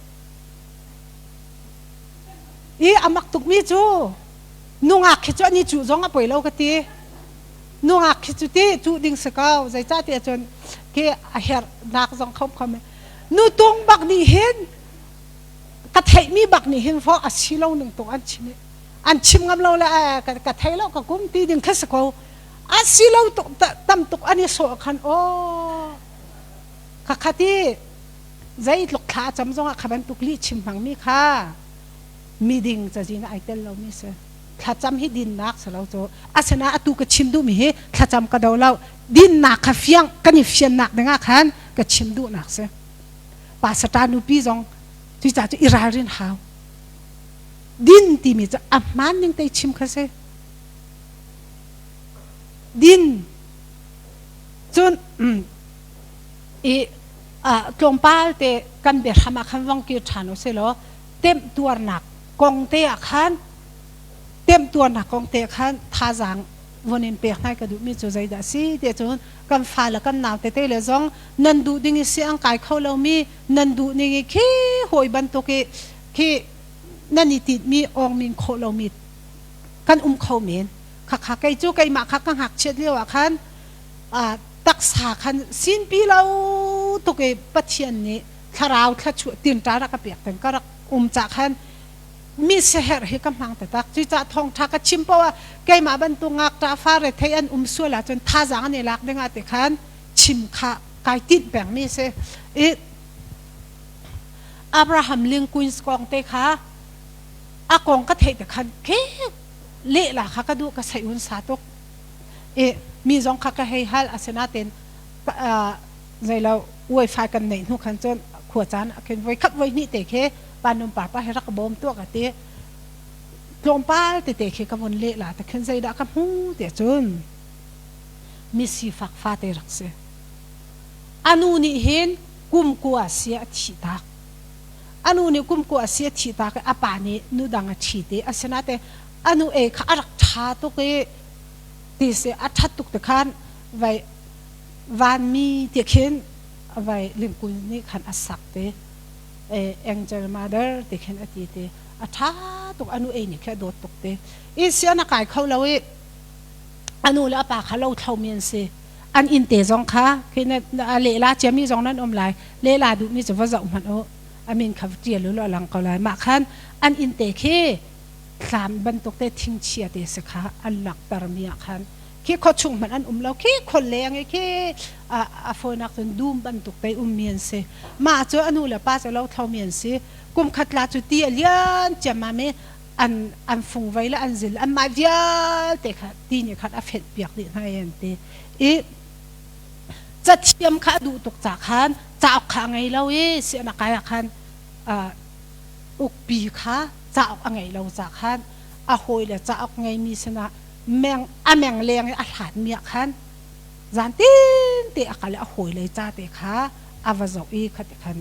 S1: i a mak tukmi cu nungak khi cu an i cuh zong a poi lo ka ti nungak khi cu ti cuh ding si ko zeicah ti ahcun khi a herhnak zong khom khom nu tung bak nih hin ka theihmi bak nih hin fo a si lo ning tung an chim i an chim ngam lo le ka thei lo ka kum ti ding kha si ko a si lo tuk tam tuk an i sawh khan aw ka khati zeitluk thla cam zongah kha bantuk lih chim hmangmi kha miding cazin ai tel lomi si thlacam hi dinnak si lo cu asina atu ka chim duhmi hi thlacam ka do lo dinnak kha fiang kan i fiannak dingah khan ka chim duhnak si pasata nupi zong cucaah cu i ralrin hau din timi cu a hmaan ning te chim kha si din cun i tlawmpal te kan biahram ah khan vong kir ṭhan u sih law temtuarnak kong te ah khan temtuarnak kong te khan thazaang von in pek hna ka duhmi cu zeidah si ti cun kan fa le kan nau tete le zong nan duh ding i si an kai kho lomi nan duh ning i khi hawi bantuk i khi nan i titmi awngmin khawh lomi kan um kho men khakha kei cu keimah kha ka ngakchiat lio ah khan taksa khan sinpi lo tuk i Pathian nih thlarau thluachuah tinṭa rak ka pek ten ka rak um cah khan mi siaherh hi ka hmang taktak cucaah thawngṭha ka chim paoh ah keimah bantuk ngakṭah fa rethei an um sual ahcun thazaang an i lak ding ah ti khan chim kha kai tinh pengmi si i Abraham Lincoln kong te kha a kong ka theih te khan khi lehla kha ka duh ka sei un sa tuk i mi zong kha ka hei hal asinain zeilo wifi kan neih hnu khan cun khua caan ah khin voi khat voi hnih te khi panum pa pa he rak bawm tuah ka ti tlawmpal tete khi ka vun leh la te khin zeidah ka hmu ti cun mi sifak fate rak si anu nih hin kum kua si a thih tak anu nih kum kua si a thih tak i a pa nih nu dang a ṭhi te asinate anu e kha a rak ṭha tuk i ti si a ṭhat tuk te khan vai vanmi ti khin vai lingkun nih khan a sak te angel mother ti khin a ti te a ṭha tuk anu ei nih khi a dawt tuk te i sian a kai kho lo i anu le a pa kha lo thlomi an si an inn te zong kha khi na lehla ciami zong nan um lai lehla duhmi cu va zoh hmanh u amin kha ṭial u law lang ko lai mah khan an inn te khi thlam bantuk te thingchia te si kha an laktermi ah khan khi khuachung hmanh an um lo khi khol leng i khi a fawinak cun dum bantuk te ummi an si mah cu a nu le pa cu lo thlomi an si kum khat la cu ti a lian ciammam i an an fungvei le an zil an mah vialte kha ti nih khan a fenh piak dih hna i an ti i cathiam kha a duh tuk ca khan cauk kha a ngei lo i sian a kai ah khan ukpi kha cauk a ngei lo ca khan a hawile cauk ngeimi sinah meng a meng leng i a hlatmi ah khan zan tin te a kal i a hawile ca te kha a va zoh i khati khan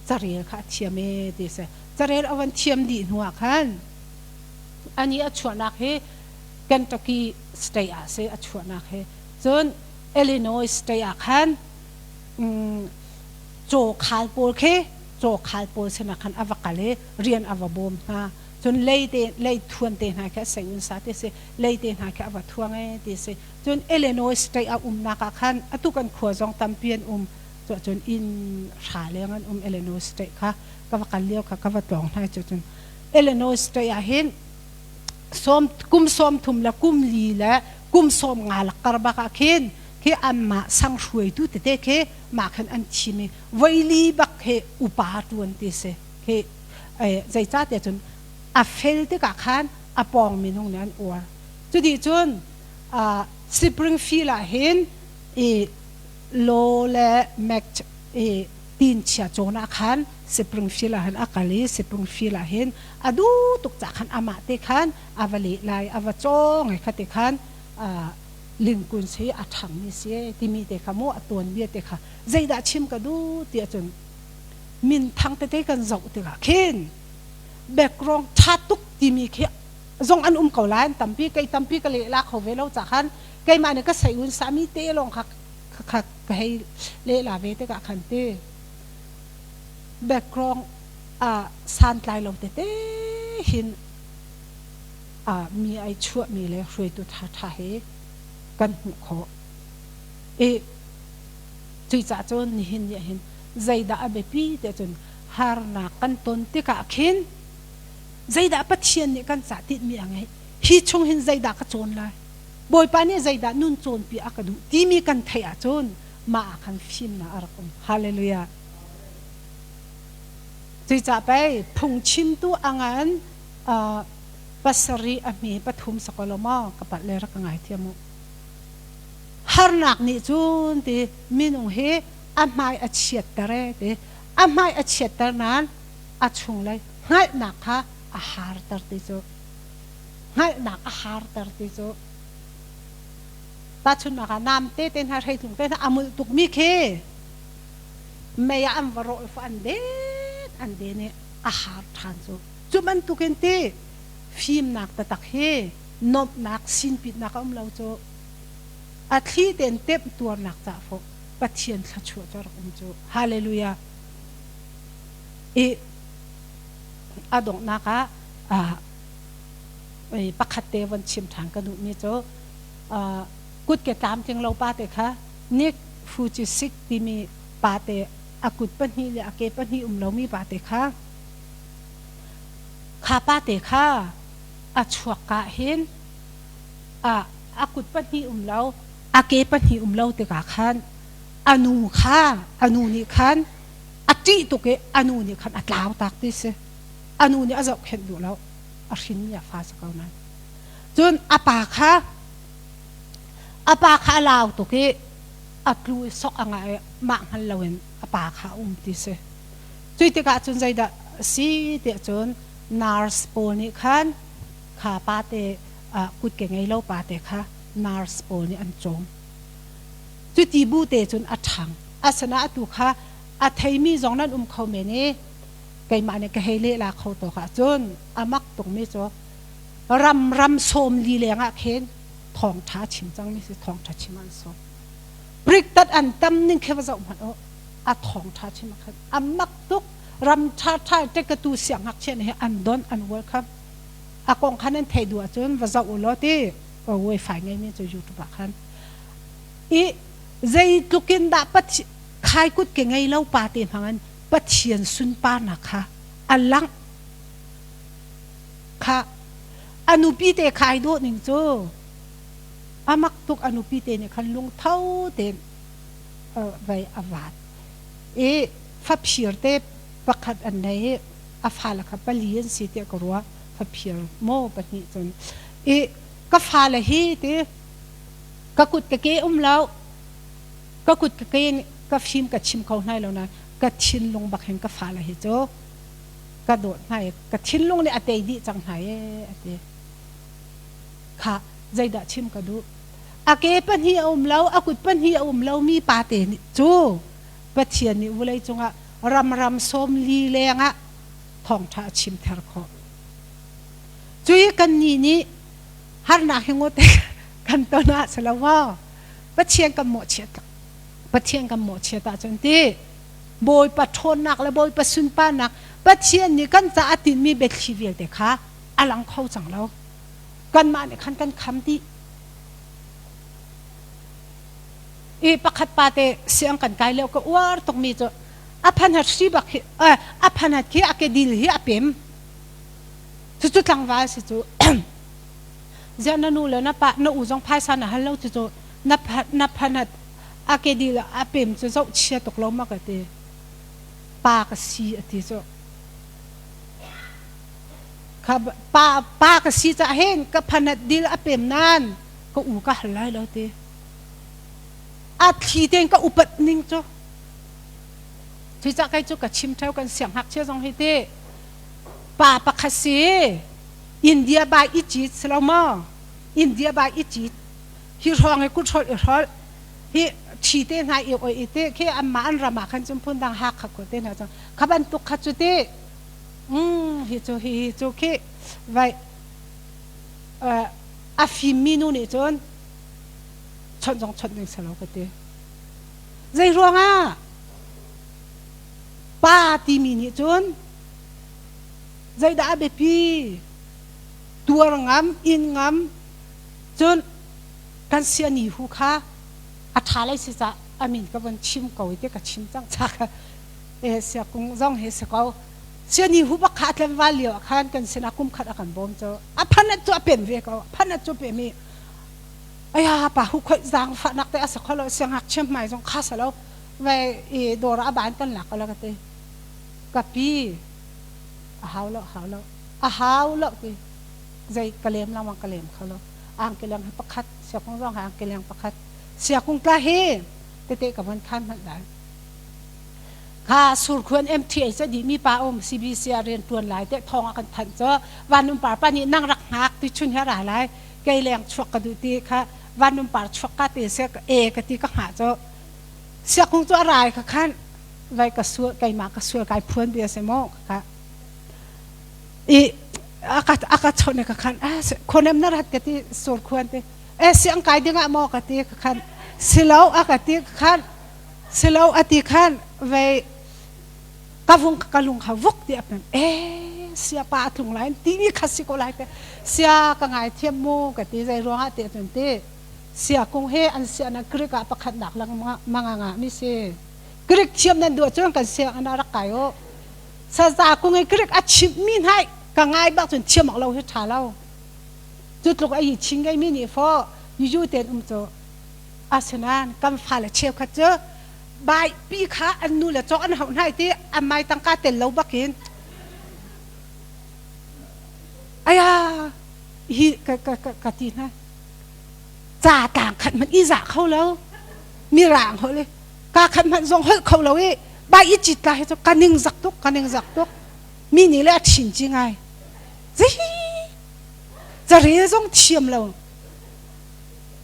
S1: carel kha a thiam e ti si carel a van thiam dih hnu ah khan ani a chuahnak hi Kentucky state ah si a chuahnak hi cun Illinois state ah khan caw khal pawl khi caw khal pawl sinah khan a va kal i rian a va bawm hna cun lei te lei thuan te hna khi a sei un sa ti si lei te hna khi a va thuang e ti si cun Illinois state a umnak ah khan atu kan khua zong tampi an um cu cun inn hra leng an um Illinois state kha ka va kal lio kha ka va tlawng hna cu cun Illinois state ah hin sawm kum sawm thum le kum li le kum sawm nga lak kar bak ah khin khi anmah sang hruaitu tete khi mah khan an thim i voili bak he upa tuan ti si khi zeicahtiah cun a fel tikah khan a pawng minung nih an uar cuti cun Springfield ah hin i law le mac I tin chia cawn ah khan Springfield ah hin a kal i Springfield ah hin a duh tuk cah khan amah te khan a va leh lai, a va cawng i khati khan Lincoln hi a ṭhangmi si timi te kha mu a tuanbia te kha zeidah chim ka duh ti ahcun minthang tete kan zoh tikah khin background ṭha tuk timi khi zong an um ko lai. An tampi, kei tampi ka lehla kho ve lo ca khan keimah nih ka sei un sami te lawng kha kha ka hei lehla ve tikah khan ti background a santlai lo tete hin a mi ai chuahmi le hruaitu ṭhaṭha he kan hmuh khawh i cuicah cun nihin ni hin zeidah a biapi tiah cun harnak kan ton tikah khin zeidah Pathian nih kan cah tinhmi a ngeih, hi chung hin zeidah ka cawn lai, Bawipa nih zeidah nun cawnpi a ka duh timi kan theih ahcun mah ah khan fimnak a rak um. Hallelujah. Cuicah pei phungchimtu a ngan pasarih a hme pathum sakolo maw ka palh le rak ka ngaithiam u. Harnak nih cun ti minung hi a hmai a chiatter e ti a hmai a chiatter nain a chunglei hngalhnak kha a harter ti cu hngalhnak a harter ti cu tahchunhnak ah namte te hna hreitlung te hna a mulh tukmi khi mei ah an va rawh i an den an den i a har ṭhan cu. Cu bantukin ti fimnak taktak hi nuamhnak sinpitnak a um lo cu. A thli tein temh tuarnak cah fawh Pathian thluachuah cu a rak um cu. Hallelujah. I a donghnak ah pakhat te von chim ṭhan ka duhmi cu kutke tlamtling lo pa te kha Nick Fucisic timi pa te, a kut pahnih le a ke pahnih um lomi pa te kha, kha pa te kha a chuak ka hin a kut pahnih um lo, a ke pahnih um lo tikah khan a nu kha, a nu nih khan a ṭih tuk i a nu nih khan a tlau tak ti si. A nu nih a zohkhenh duh lo, a hrinmi a fa si ko nain. Cun a pa kha, a pa kha a lau tuk i a tlu i sok a ngah i mah hngal loin a pa kha a um ti si. Cui tikah cun zeidah a si tiah cun nurse pawl nih khan kha pa te, kutke ngei lo pa te kha nurse pawl nih an cawm. Cuti bu te cun a ṭhang. Asinain atu kha a theimi zong nan um kho men i keimah nih ka hei lehla kho tawk ahcun a mak tukmi cu ram ram 40 leng ah khin thawngṭha chim cangmi si, thawngṭha chim an sawm. Priktat an tam ning khi va zoh hmanh u. A thawngṭha chim ah khan a mak tuk. Ram ṭhaṭha ṭekatu siangngakchia nih an don, an welcome. A kong khan an theih duh ahcun va zoh u law ti wifi ngeimi cu YouTube ah khan. I zeitluk in dah khai kut ke ngei lo pa te hmang in Pathian sunparnak kha a langh kha a nupi te kha ai dawh ning cu a mak tuk. A nupi te nih khan lungtho tein vei a vat i faphir te pakhat an nei i a fale kha pali an si tiah ka ruah, faphir maw pahnih cun i ka fale hi ti ka kut ka ke um lo, ka kut ka ke ka fim ka chim kho hna lo na ka thinlung bak hin ka fale hi cu ka dawt hna i ka thinlung nih a tei dih cang hna e a ti kha. Zeidah chim ka duh? A ke pahnih a um lo, a kut pahnih a um lo mi pa te nih cu Pathian nih vulei cungah ram ram 40 leng ah thawngṭha a chim ther khawh. Cui kan nih nih harnak hi ngawt kan ton ah si lo maw? Pathian kan mawhchiat, Pathian kan mawhchiat ahcun ti Bawipa ṭhawnnak le Bawipa sunparnak, Pathian nih kan caah a tinhmi biathli vialte kha a lang kho cang lo. Kanmah nih khan kan kham dih. I pakhat pa te siang kan kai lio ka uar tukmi cu a phanhat hri bak hi, a phanhat khi a kedil hi a pem. Cucu tlangval si cu. Ziah na nu le na pa na u zong phaisa na hal lo, cucu na na phanat a kedil a pem cu zoh chia tuk lo ma ka ti. Pa ka si a ti cu. Kha pa pa ka si ca hen ka phanat dil a pem nan ka u ka hal lai lo ti. A thli ten ka upat ning cu. Cuicah kei cu ka chim theo kan sianghngakchia zong hi ti pa pakhat si India bai i cit si lo maw? India bai i cit hi hrawng i kut hrolh i hrolh hi thi te hna i oi i te khi anmah an ram ah khan cun phun dang Hakha khua te hna cu kha bantuk kha cu ti hi cu hi hi cu khi vai a fimmi nu nih cun chawnh zong chawnh ding si lo ka ti. Zei ruangah pa timi nih cun zeidah a biapi tuar ngam in ngam cun kan siani hu kha a ṭha lei si cah a min ka von chim ko i te ka chim cang cha kha e siakung zong hi si ko siani hu bak kha a tlanval lio ah khan kan sinah kum khat a kan bawm cu a phan cu a pen ve ko phan cu pe mi aya pa hu khoi zang fa nak te a sa kholo siangngakchia hmai zong kha sa lo ve i dawr a ban kan lak ko la ka ti ka pi a hau lo hau lo a hau lo ti zei ka lem langwang ka lem kho lo angkeleng hi pakhat siakung zong hi angkeleng pakhat siakung tla hi tete ka von khan hmanh lai kha surkhuan MTA ca dih mi pa um CBC ah rian tuan lai te thong a kan thanh cho vanum par pa nih nang rak hngak ti chun he ra lai kei leng chuak ka duh ti kha vanum par chuak ka te se e ka ti ka hngah cho siakung cu a rai kha khan vai ka sual keimah ka sual kai phuan bia se mo ka i aka aka chone ka khan a khonem na rat ka ti sur khuan te e siang kai dingah maw ka ti ka khan silo aka ti ka khan silo ati khan vei ka vung ka lung kha vuk ti apem e sia pa tlung lai ti mi kha si ko lai te sia ka ngai thiam mu ka ti zei ruangah te cun ti sia kung he an sia na Greek ah pakhat nak lang manga nga mi si Greek thiam nan duh cun kan sia ana rak kai o saza kung i Greek a chimh mi hnai ka ngai bak cun thiam lo hi tha lo cu tluk a i chin ngei mi nih fo yu ten um cu asinain kan fale cheukhat cu bai pi kha an nu le cawk an hauh hna ti an mai tangka tel lo bakin aya hi ka ka ka ka ti hna ca tang khat man i za kho lo mirang ho le ka khat man zong holh kho lo i bai i chit la hi cu ka ning zak tuk ka ning zak tuk mi nih le a thin ci ngai zei carel zong thiam lo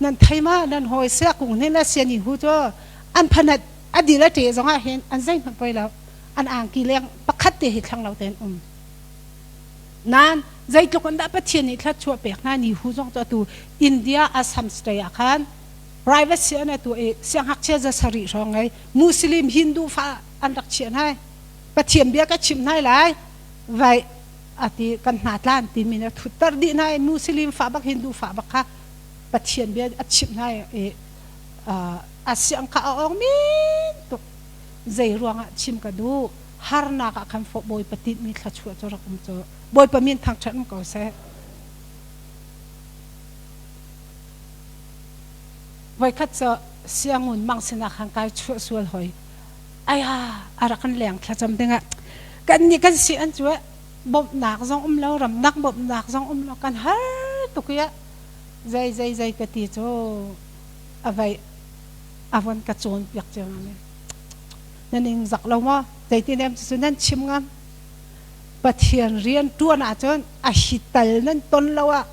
S1: nan thei ma nan hawi sia kung hnin le siani hu cu an phanat a dil a ṭe zong ah hin an zeihmanh poi lo an angki leng pakhat te hi thlang lo tein um nan zeitluk in dah Pathian nih thluachuah pek hna ni hu zong cu atu India Assam state ah khan private si an atu i siangngakchia za sarih hrawng ngei Muslim Hindu fa an rak chiah hna Pathian bia ka chim hna lai vai ati kan hna tlan timi na thutter dih hna i Muslim fa bak Hindu fa bak kha Pathian bia a chimh hna i a siang kha a awng min tuk zei ruangah chim ka duh harnak ah khan fo Bawipa tinhmi thluachuah cu rak um cu Bawipa min thangṭhat um ko seh voikhat cu siangun mang sinah khan kai chuah sual hoi aya a rak kan leng thlacam dingah kan nih kan si an cu bawmhnak zong um lo ramdang bawmhnak zong um lo kan har tuk i zei zei zei ka ti cu a vei a von ka cawn piak cio mi na ning zak lo maw zeitin em cu nan chim ngam Pathian rian tuan ahcun a hi tal nan ton lo ah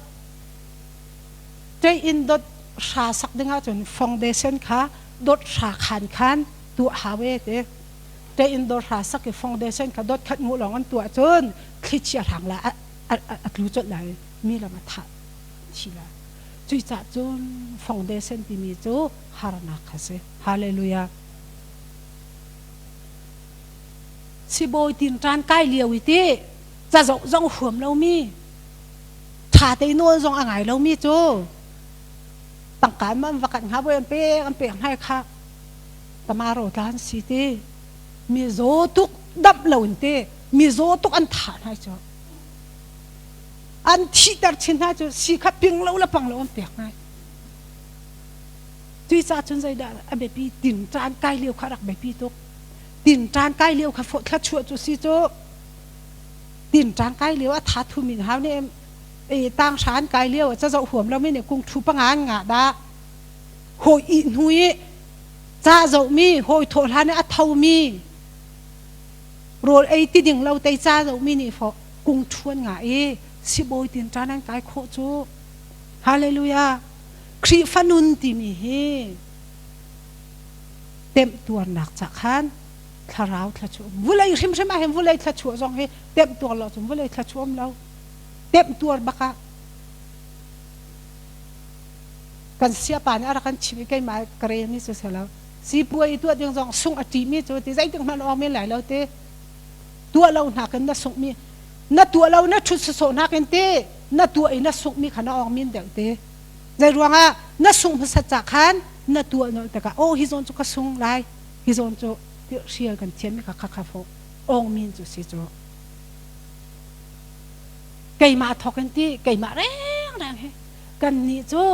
S1: ṭei in dot hra sak ding ahcun foundation kha dot hra khan khan tuah hau e te ṭei in dot hra sak i foundation kha dot khat ngu lawng an tuah cun thlichia hrang la a tlu colh lai mi lam a thah thi lai cuicah cun foundation timi cu harnak kha si hallelujah sibawi tin ṭan kai lio i ti ca zong zong huam lomi ṭha te nawl zong a ngai lomi cu tangka in an va kan hnga voi an pek an pek hnai kha tamaro tlan si ti mi zaw tuk damh lo in ti mi zaw tuk an thah hna cu an thihter chin hna cu si kha ping lo le pang lo an pek hna cuica cun zeidah a biapi tin ṭan kai lio kha rak biapi tuk tin ṭan kai lio kha thla chuah cu si cu tin ṭang kai lio a tha thu min hau nih e tang hran kai lio ca zoh huam lo mi nih kung thu panga an ngah dah hawi i hnu i ca zoh mi hawi thawh hlan i a tho mi. Rawl ei ti ding lo tei ca zo mi nih fo kung ṭhuan nga i sibawi tin ṭan an kai khawh cu. Hallelujah. Khrihfa nun timi hi temtuarnak ca khan thlarau thluachuah vulei hrimhrim ah hin vulei thluachuah zong hi temtuar lo cun vulei thluachuah um lo temtuar bak ah kan siapa nih a rak kan chimh i keimah ka rel mi cu si lo sipuai i tuah ding zong sungh a ṭihmi cu ti zeitik hmanh awk men lai lo ti tuah lo hnakin na sungh mi na tuah lo na ṭhut sawsawh nakin ti na tuah i na sungh mi kha na awk min deuh ti zei ruangah na sungh hmasat ca khan na tuah nolh tikah oh hi zawn cu ka sung lai hi zawn cu ti hrial kan thiam mi kha kha kha fo ong min cu si cu keimah thawk in ti keimah reng reng hi kan nih cu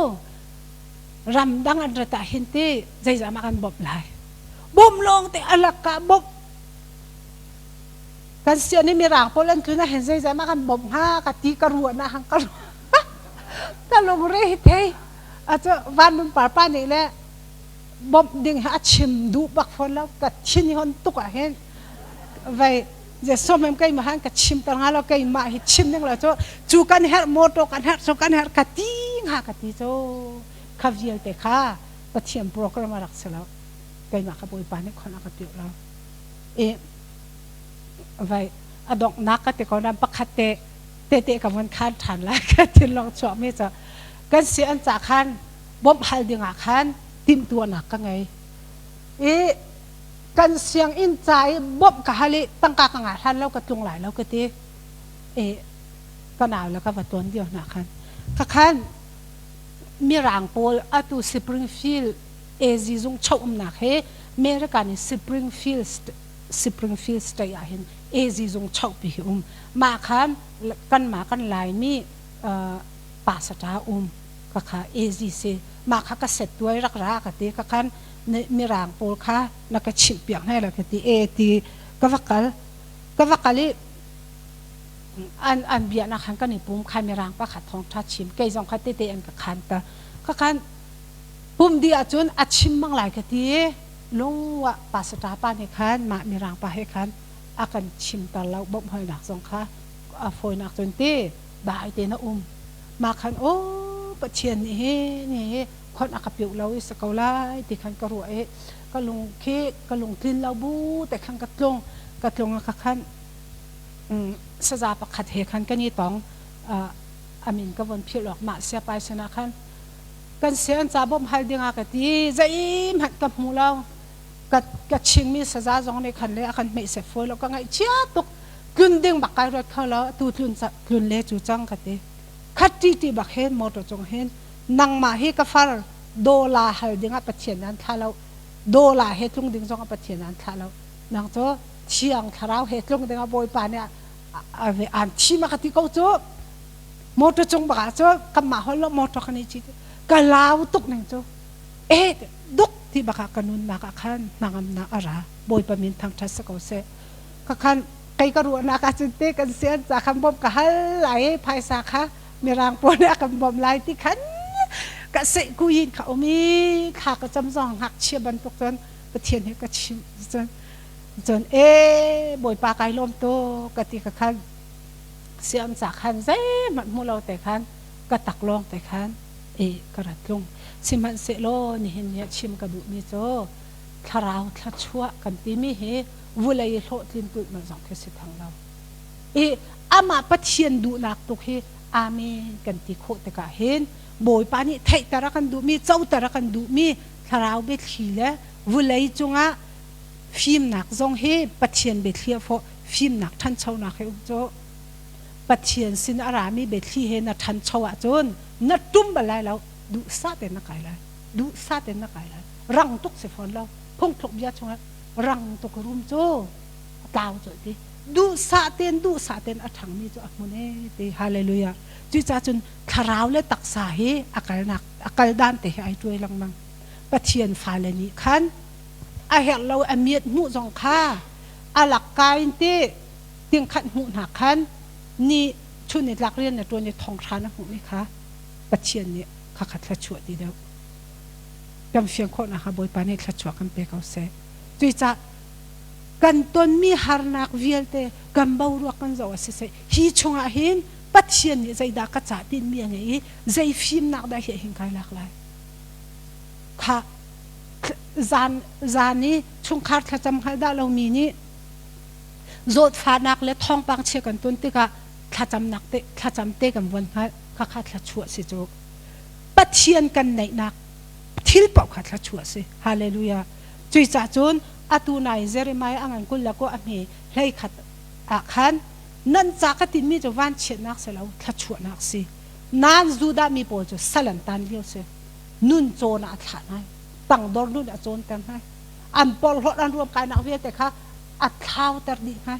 S1: ramdang an rat ah hin ti zeizah mah kan bawmh lai bawmh lawng te alak ka bawmh kan sian i mirang pawl an tlun ah hin zeizah mah kan bawmh hnga ka ti ka ruah na hang ka ka lungre hi thei acu van par pa nih le bawmh ding hi a chim duh bak fawn lo ka thin hi hon tuk ah hin vai Jesuh mem keimah han ka chim ter nga lo keimah hi chim ding lo cu cu kan herh motor kan herh cu kan herh ka ti nga ka ti cu kha vialte kha Pathian program a rak si lo keimah ka Bawipa nih khon a ka piu lo i vai a donghnak ka ti ko nan pakhat te tete ka von khan ṭhan lai ka thinlung chuak mi cu kan si an ca khan bawmh hal ding ah khan timhtuahnak ka ngei i kan sianginn ca i bawmh ka hal i tangka ka ngah hlan lo ka tlung lai lo ka ti i ka nau le ka va tuan dio hna khan ka khan mirang pawl atu Springfield AZ zung cho umnak he America nih Springfield Springfield state ah hin AZ zung cho pi hi um mah khan kanmah kan Laimi pasata um ka kha AZ si mah kha ka set tuai rak ra ka ti ka khan mirang pawl kha na ka chimh piak hna la ka ti e ti ka va kal ka va kal i an an bia nak han kan i pum kha mirang pa kha thong tha chim kei zong kha tete an ka khan ta ka khan pum di ahcun a chim mang lai ka ti lungwa pasata pa nih khan mah mirang pa he khan a kan chim tar lo bawmh hoi nak zong kha a fawinak cun ti dai te na um mah khan o Pathian nih hi ni hi khon a ka piu lo i si ko lai ti khan ka ruah i ka lung khi ka lung tlin lo bu te khan ka tlung ka tlung a ka khan saza pakhat he khan kan i tong amin ka von philh awk mah siapai sinah khan kan sian ca bawmh hal ding ah ka ti zeihmanh ka hmu lo ka ka chingmi saza zong nih khan le a kan hmeih set fawi lo ka ngaihchia tuk tlun ding bak kai ruat kho lo tu tlun tlun le cu cang ka ti khat ti ti bak hin motor cung hin nangmah hi ka far dola hal ding ah Pathian nan thlah lo dola he tlung ding zong ah Pathian nan thlah lo nang cu thiang thlarau he tlung ding ah Bawipa nih an thim a ka ti ko cu motor cung bak ah cu kanmah hol lo motor kan i cit ka lau tuk ning cu e duk ti bak ah ka nunnak ah khan hnangamnak a ra Bawipa min thangṭhat si ko seh ka khan kei ka ruahnak ah cun te kan sian ca khan bawmh ka hal lai phaisa kha mirang pawl nih a kan bawmh lai ti khan ka seh kuyin kha um i thla ka cam zong ngakchia bantuk cun Pathian he ka chim cun cun e Bawipa kai lawm to ka ti ka khan siam ca khan zeihmanh hmu lo te khan ka tak lawng te khan e ka rat tlung sihmanhsehlaw nihin ni ah chim ka duhmi cu thlarau thluachuah kan timi hi vulei hlawhtlin tulhmalh zong khi si theng lo i amah Pathian duhnak tuk hi amen kan ti khawh tikah hin Bawipa nih theihter a kan duhmi coter a kan duhmi thlarau biathli le vulei cungah fimnak zong hi Pathian biathli a fawh fimnak ṭhanchonak hi um cu Pathian sin a rami biathli he na ṭhancho ahcun na ṭum bal lai lo duhsah tein na kai lai duhsah tein na kai lai rang tuk si fawn lo phungthluk bia chungah rang tuk rum cu a tlau cu ti duhsah tein duhsah tein a ṭhangmi cu a hmun e ti hallelujah cucaah cun thlarau le taksa hi a kalnak a kal dan te hi ai tuai lengmang Pathian fale nih khan a herh lo a miat hmuh zong kha a lak ka in ti tingkhat hmuh hna khan ni chun ni tlak rian na ṭuan i thonghra na hmuhmi kha Pathian nih khakha thluachuah ti deuh kan fian khawh nakhnga Bawipa nih thluachuah kan pe ko seh. Cuicah Kan tonmi harnak vialte kan boruak kan zoh ah siseh hi chungah hin Pathian nih zeidah ka cah tinmi a ngei i zei fimnak dah hi hin kai lak lai. Kha zan zan i chungkhar thlacam hngal dah lomi nih zawtfahnak le thawngpang chia kan ton tikah thlacamnak te thlacam te kan von hngalh kha kha thluachuah si cu. Pathian kan neihnak thil paoh kha thluachuah si. Hallelujah. Cuicah cun atu nai Jeremiah a ngan 20 le ko a hme 11 ah khan nan ca ka tinmi cu vanchiatnak si lo thluachuahnak si. Nan Judah mi pawl cu sal an tan lio si. Nun cawn ah a thlah hna. Tangdor nun a cawnter hna. An porhlawt an ruamkainak vialte kha a thlauter dih hna.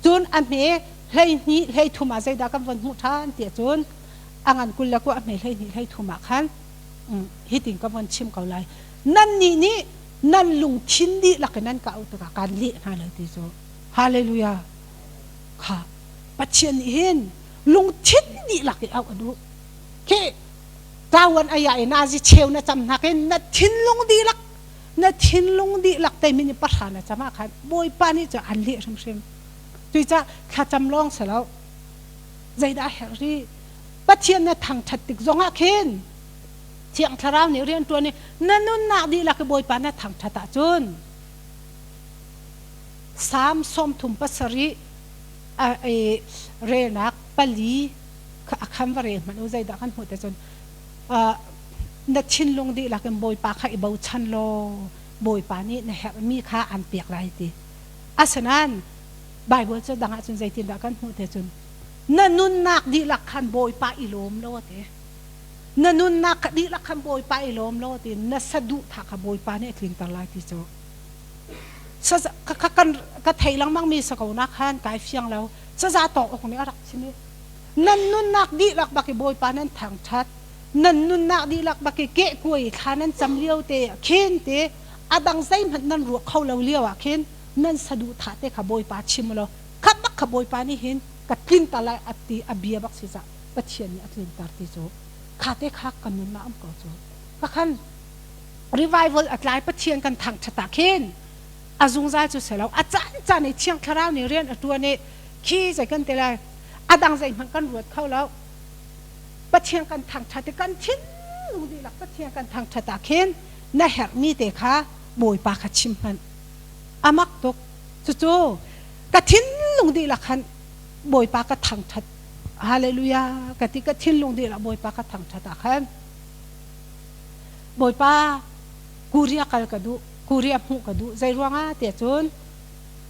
S1: Cun a hme 12 13 ah zeidah kan von hmuh ṭhan tiah cun a ngan 29 a hme 12 13 ah khan hitin ka von chim ko lai. Nannih nih nan lungthin dihlak in nan ka auh tikah kaan leh hna lai ti cu. Hallelujah. Kha Pathian nih hin lungthin dihlak i auh a duh. Khi tawan aya i nazi cheu na cam nakin na thinlung dihlak na thinlung dihlak te min pahra na cam ah khan Bawipa nih cu an leh hrimhrim. Cuicah thlacam lawng si lo. Zeidah a herh rih? Pathian na thangṭhat tik zongah khin Thiang Thlarau nih rian ṭuan i na nunnak dihlak i Bawipa na thangṭhat ahcun Salm 37 relnak pali a khan va rel hmanh u zeidah kan hmuh te cun na thinlung dihlak in Bawipa kha i bochan law Bawipa nih na herhmi kha an pek lai ti. Asinain Baibal cu dang ahcun zeitindah kan hmuh te cun na nunnak dihlak khan Bawipa i lawm law ti. Na nunnak kha dihlak khan Bawipa i lawm law ti na saduhthah kha Bawipa nih a tlinter lai ti cu. Ka thei lengmang mi sa ko na khan kai fiang lo. Saza tawk awk nih a rak chim i nan nunnak dihlak bak i Bawipa nan thangṭhat nan nunnak dihlak bak i kehkuai thla nan cam lio te khin te a dang zeihmanh nan ruah kho lo lio ah khin nan saduhthah te kha Bawipa chim law kha bak kha Bawipa nih hin ka tlinter lai a ti a bia bak si cah Pathian nih a tlinter ti cu kha te kha kan nunnak um ko cu ka khan revival a tlai Pathian kan thangṭhat ah khin a zungzal cu si lo a caan caan i Thiang Thlarau nih rian a ṭuan i khi zei kan ti lai a dang zeihmanh kan ruat kho lo Pathian kan thangṭhat i kan thinlung dihlak Pathian kan thangṭhat ah khin na herhmi te kha Bawipa kha chim hmanh a mak tuk cucu ka thinlung dihlak khan Bawipa ka thangṭhat hallelujah ka ti ka thinlung dihlak Bawipa ka thangṭhat ah khan Bawipa Korea kal ka duh Korea hmuh ka duh zei ruangah tiah cun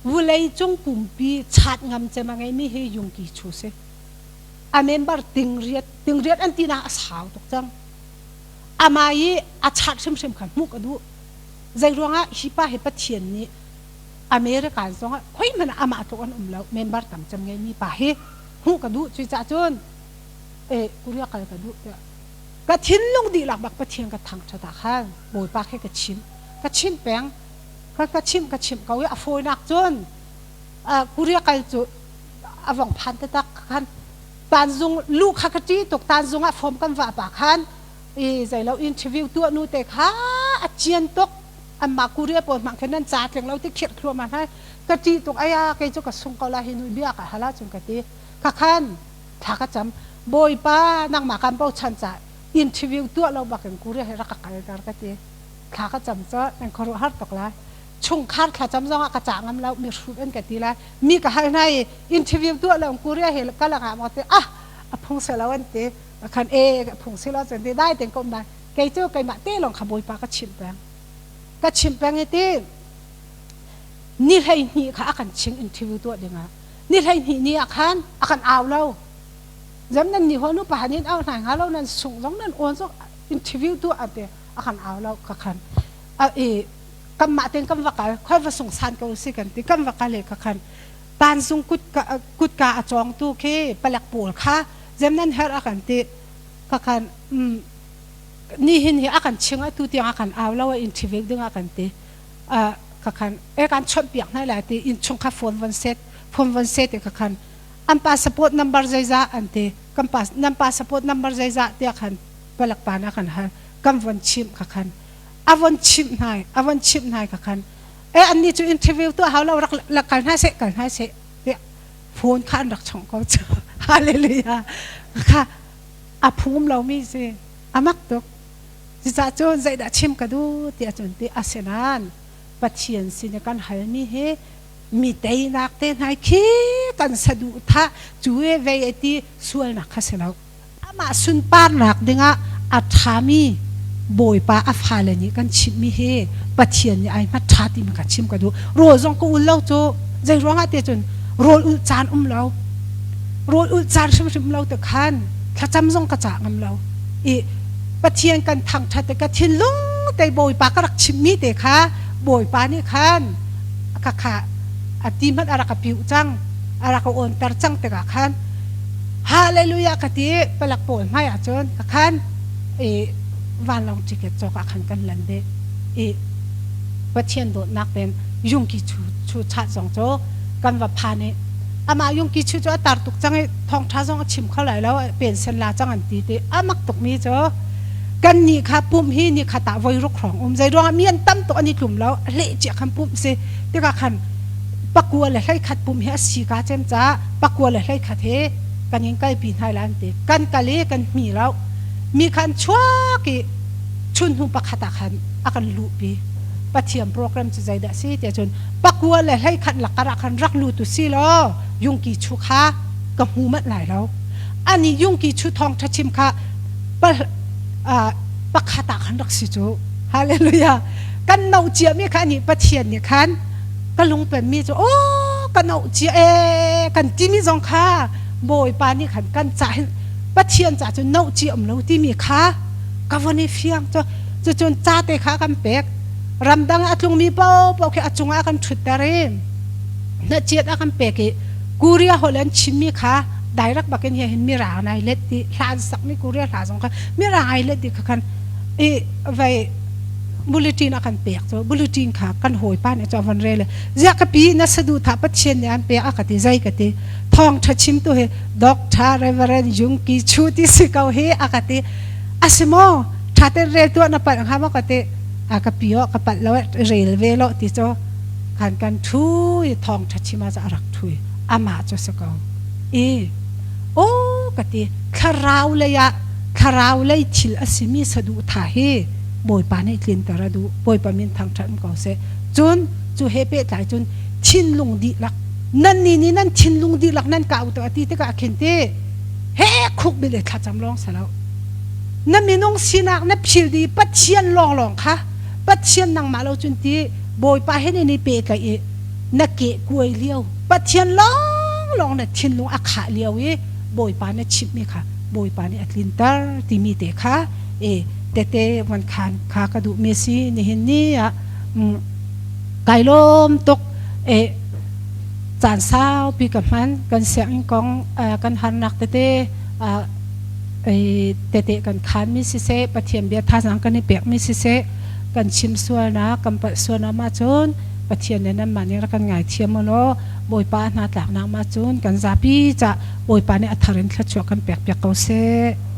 S1: vulei cung pumpi chat ngam cem a ngeimi hi Yungki Chu si a member tingriat tingriat an ti nak a sau tuk cang amah i a chat hrimhrim kha hmuh ka duh zei ruangah hi pa hi Pathian nih American zongah khoi hmanh ah amah tluk an um lo member tam cem ngeimi pa hi hmuh ka duh cuicah cun e Korea kal ka duh tiah ka thinlung dihlak bak Pathian ka thangṭhat ah khan Bawipa khi ka chim ka chim peng ka ka chim ka chim ko i a fawinak cun Korea kal cu a vong phan taktak khan tanzung lu kha ka ṭi tuk tanzung ah form kan vah pa khan i zeilo interview tuah nu te kha a cian tuk anmah Korea pawl hmang khin nan ca tling lo ti khirh thluahmah hna ka ṭih tuk aya kei cu ka sung ko la hi nu bia ka hal ahcun ka ti ka khan thla ka cam Bawipa nangmah kan bochan ca interview tuah lo bakin Korea he rak ka kalter ka ti thla ka cam cu nan khuaruahhar tuk lai chungkhar thlacam zongah ka cah ngam lo mi hrut an ka ti lai mi ka hal hna i interview tuah lo Korea he kal ah maw ti ah a phung se lo an ti khan e a phung si lo cun ti dai ten ko um dai kei cu keimah te lawng kha Bawipa ka chimh peng ka chimh peng i ti ni 12 kha a kan ching interview tuah dingah ni 12 ni ah khan a kan au lo zam nan ni honu pa nin au hna nga lo nan sung zong nan on zong interview tuah ate a kan au lo ka khan a i kanmah ten kan va kal khoi va sung san ko si kan ti kan va kal e ka khan tanzung kut ka kutka a cawngtu khi palek pawl kha zem nan her a kan ti ka khan ni hin hi a kan ching atu tiang a kan au lo a interview ding a kan ti ka khan e kan chawnh piak hna lai ti in chung kha phone von set phone von set ka khan an passport number zeizah an ti kan pas nan passport number zeizah tiah khan palek pa na kan hal kan von chimh ka khan a von chimh hna a von chimh hna ka khan. E anni cu interview tu hau lo rak la kal hna seh kal hna seh tiah phone kha an rak chong ko cu. Hallelujah. Kha a phum lomi si amak tuk. Cucaah cun zeidah chim ka duh tiah cun ti asinain Pathian sin i kan halmi hi mi teinak te hna khi kan saduhthah cu e vei e ti sualnak kha si lo. Amah sunparnak dingah a ṭhami Bawipa a fale nih kan chimhmi hi Pathian nih ai hmat ṭha timi kha chim ka duh. Rawl zong ka ul lo cu zei ruangah te cun rawl ulh caan um lo. Rawl ulh caan hrimhrim lo te khan thlacam zong ka cah ngam lo. I Pathian kan thangṭhat i ka thinlung te Bawipa ka rak chimhmi te kha Bawipa nih khan ka kha a ti hmanh a rak ka piuh cang a rak ka awnter cang tikah khan Hallelujah ka ti palak pawl hmai ah cun ka khan i vanlawng ticket cawk ah khan kan lan deh i Pathian dawtnak ten yungki chu chu chat zong cu kan va phan i amah yungki chu cu a tar tuk cang i thawngtha zong a chim kho lai lo pension la cang an ti ti amak tuk mi cu kan nih kha pumh hi ni kha tah voi ruk hrawng um zei ruangah mi an tam tuk an i tlum lo hleh cia khan pumh si tikah khan pakua le hleikhat pumh hi a si ka cem caah pakua le hleikhat he kan in kalpi hna lai an ti kan kal i kan hmi lo mi kha an chuak i chun hnu pakhat ah khan a kan luhpi Pathian program cu zeidah si tiah cun pakua le hleikhat lakar ah khan rak lut u si law yungki chu kha ka hmu manh lai lo ani yungki chu thawng ṭha chim kha pakhat ah khan rak si cu hallelujah kan no cia mi kha nih Pathian nih khan ka lungpem mi cu aw ka no cia e kan timi zong kha Bawipa nih khan kan ca hin Pathian ca cu no cia um lo timi kha ka von i fiang cu cucun ca te kha kan pek ramdang a tlungmi paohpaoh khi a cungah kan ṭhutter i hnachiat a kan pek i Korea holh an chimmi kha direct bakin hi hin mirang nai let ti hla an sakmi Korea hla zong kha mirang ai let ti kha khan i vai bulletin a kan pek cu bulletin kha kan hawipa nih cu a von rel ziah ka pi na saduhthah Pathian nih an pek a ka ti zei ka ti thawng ṭha chim tu hi Doctor Reverend Jung Ki Chu ti si ko hi a ka ti a si maw ṭha ten rel tuah na palh hnga maw ka ti a ka pi o ka palh lo rel ve lo ti cu kan kan ṭhu i thawng ṭha chim ah a rak ṭhu i amah cu si ko i o ka ti thlarau lei ah thlarau lei thil a simi saduhthah hi Bawipa nih tlinter a duh Bawipa min thangṭhat um ko seh cun cu he pehtlai cun thinlung dihlak nan ni nih nan thinlung dihlak nan kau to a ti tikah khin ti he khuk bil e thlacam lawng salo na minung sinak na phil di Pathian lawnglawng kha Pathian nangmah lo cun ti Bawipa he ni pehtlaih i na ke kuai lio Pathian lawnglawng na thinlung a khah lio i Bawipa na chimhmi kha Bawipa nih a tlinter timi te kha e tete van khan kha ka duhmi si nihin ni ah kai lawm tuk e caan saupi ka hman kan sianginn kong kan harnak tete tete kan khanmi siseh Pathian bia thazaang kan i pekmi siseh kan chim sualnak kan palh sualnak ma cun Pathian le nanmah nih rak kan ngaithiam u law Bawipa hna tlaknak ma cun kan zapi ca Bawipa nih a thar in thluachuah kan pek piak ko seh.